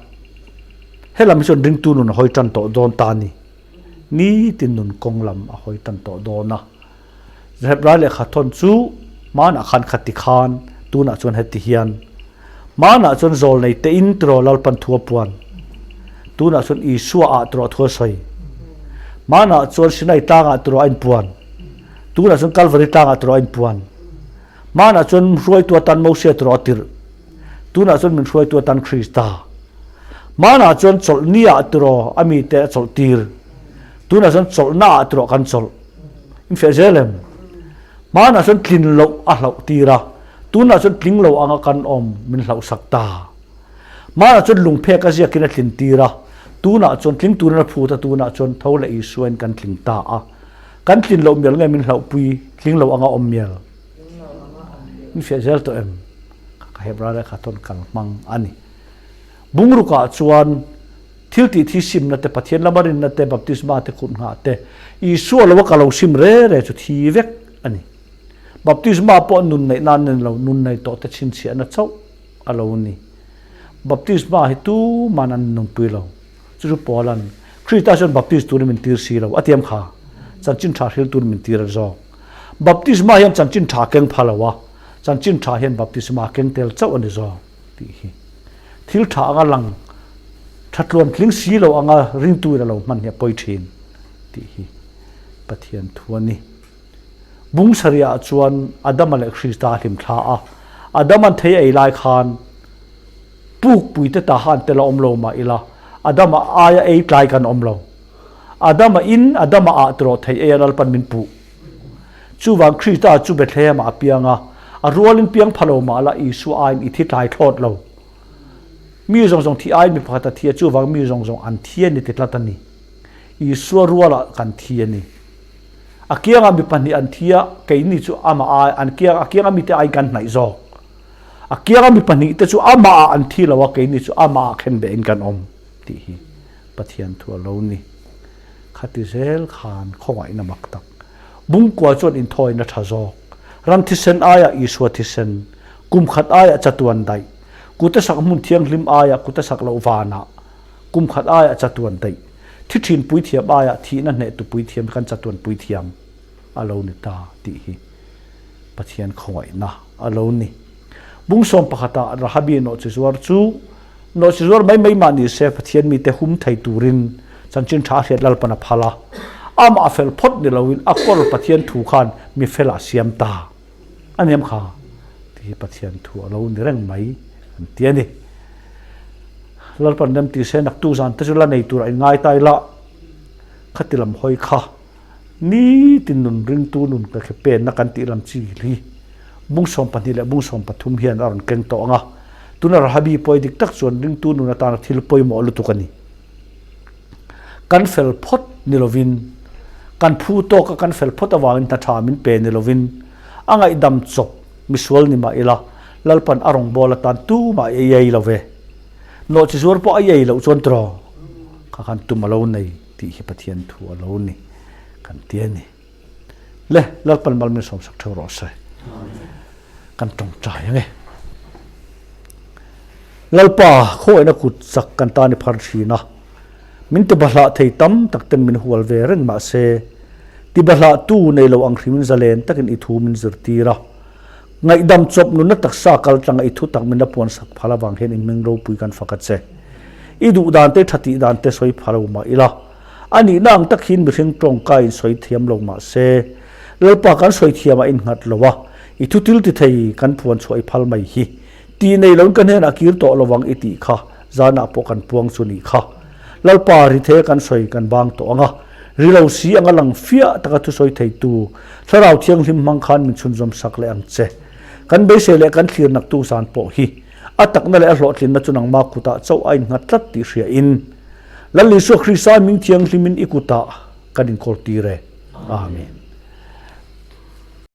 helam hi chuan ringtu nun a hawi tan tawh dawn ta a ni. Nitin nun kawng lam a hawi tan tawh dawn a. Zahep rai lehkha thawn chu hmanah khan kha ti khan, tunah chuan heti hian. Hmanah chuan zawl nei tein tiraw Lalpan thu a puan. Tunah chuan Isua ah tiraw thu a sawi. Hmanah chuan Sinai tlangah tiraw a inpuan. Tunah chuan Kalvari tlangah tiraw a inpuan. Hmanah chuan hruaitu atan Mosia tiraw a tirh. Tunah chuan min hruaitu atan Krista. Hmanah chuan chawlhni ah tiraw a mite a chawlh tir. Tunah chuan chawlhna ah tiraw kan chawlh. In feh zel em? Hmanah chuan tlin loh a hlauh tir a, tunah chuan tling lo anga kan awm min hlauhsak ta. Hmanah chuan lungphek a ziakin a tlin tir a, tunah chuan tling turin a phut a, tunah chuan tho leh Isuain kan tling ta a. Kan tlin loh mial nge min hlauhpui, tling lo anga awm mial? In feh zel tawh em? Ka Hebrai lehkha thawn kal hmang a ni. Bungrukah chuan Thil tih thi simna te, Pathian lama rinna te, baptisma te, kut nghah te, Isua lo a ka lo sim re re chu thi vek a ni. Baptisma pawh nun neih nan a ni lo, nun nei tawh te chhinchhiahna chauh a lo ni. Baptisma hi tuman an nunpui lo. Chu chu Paula'n, Krista chuan baptis turin min tir si lo, a tiam kha. Chanchin tha hril turin min tir a zawk. Baptisma hian chanchin tha keng pha lo a, chanchin tha hian baptisma keng tel chauh a ni zawk tih hi. Thil tha anga lang tha tluan tling si lo anga ringtu in a lo hman hi a pawi thin tih hi Pathian thu a ni. Bung sarih ah chuan Adama leh Krista a hlim thla a, Adama'n thei a ei lai khan. Pukpui te tahan tel a awm lo mah ila, Adama aia ei tlai kan awm lo. Adama in Adama ah tiraw thei ei a Lalpan min puh. Chuvang Krista chu Bethlehem ah a piang a, a rualin piang pha lo mah la Isua aiin i thi tlai thlawt lo. Mi zawng zawng thi aiin mi pakhat a thi a, chuvang mi zawng zawng an thi a ni ti tlat a ni. Isua rualah kan thi a ni. A kiangah mi pahnih an thi a, keini chu amah ai, an kiang, a kianga mite aiin kan hnaih zawk. A kianga mi pahnihte chu amahah an thi lo a, keini chu amahah khenbehin kan awm tih hi Pathian thu a lo ni. Khati zel khan khawngaihna mak tak Bungkua chuan inthawina tha zawk, ram thisen aiah Isua thisen, kum khat aiah chatuan daih, kute sak hmun thianghlim aiah kute sak loh vanah, kum khat aiah chatuan daih, thi thin puithiam aiah thihna hnehtu puithiam kan chatuan puithiam a lo ni ta tih hi Pathian khawngaihna a lo ni. Bungsawm pakhatah Rahabi nawhchizuar chu nawhchizuar mai mai mah ni se Pathian mite hum thei turin chanchin tha a hriat Lalpan a phal a. Amah a fel phawt ni loin a kawl Pathian thu khan mi fel ah siam ta a niam kha tih hi Pathian thu a lo ni reng mai an ti a ni. Lalpan rem ti se naktuk zan te chu la nei tur a inngai ta ila khati lam hawi kha. Nitin nun ringtu nun ka khe penna kan tih lam chi hi bung 12 leh bung 13 hian a rawn keng tawh ang a. Tuna Rahabi pawi dik tak chuan ringtu nun atana thil pawimawh lutuk a ni. Kan fel phawt ni lovin, kan phu tawka kan fel phawt avangin hna tha min pe ni lovin, a ngaihdam chawp misual ni mah ila, Lalpan a rawngbâwl atan tumah i ei lo ve. Nawhchizuar pawh a ei loh chuan tiraw kha khan tum a lo nei. Tih hi Pathian thu a lo ni kan ti a ni. Le, Lalpan mal min sawmsak theuh rawh se. Kan tawngtai ang e. Lalpa, khawiahna kut chak kan tan i phar thin a. Min tibahlah thei tam tak ten min hual ve reng mah se, tibahlahtu nei lo ang hrimin zalen takin i thu min zirtir a. Ngaihdam chawp nunna taksa kal tlanga i thutak min la puansak phal avang hian in hming ropui kan fak a che. I duh dan te tha tih dan te sawi pha lo mah ila, a nihna ang tak hian mihring tawngka in sawi thiam lo mah se, Lalpa kan sawi thiam ah in nghat lo a, i thutil ti thei kan puan chhuah i phal mai hi. Tih nei loin ka hnenah kir tawh lo ang i tih kha zanah pawh kan puang chu nih kha. Lalpa rithe kan sawi kan bang tawh ang a, ri lo si anga lang fiah taka thusawi theitu Thlarau Thianghlim hmang khan min chhunzawm sak leh ang che. Kan beisei leh kan thlir naktu zan pawh hi a takna leh a hlawhtlinna chu nangma kutah chauh a innghat tlat tih hriain Lal Isua Krista ming thianghlimin i kutah kan inkawl tir e. Amen.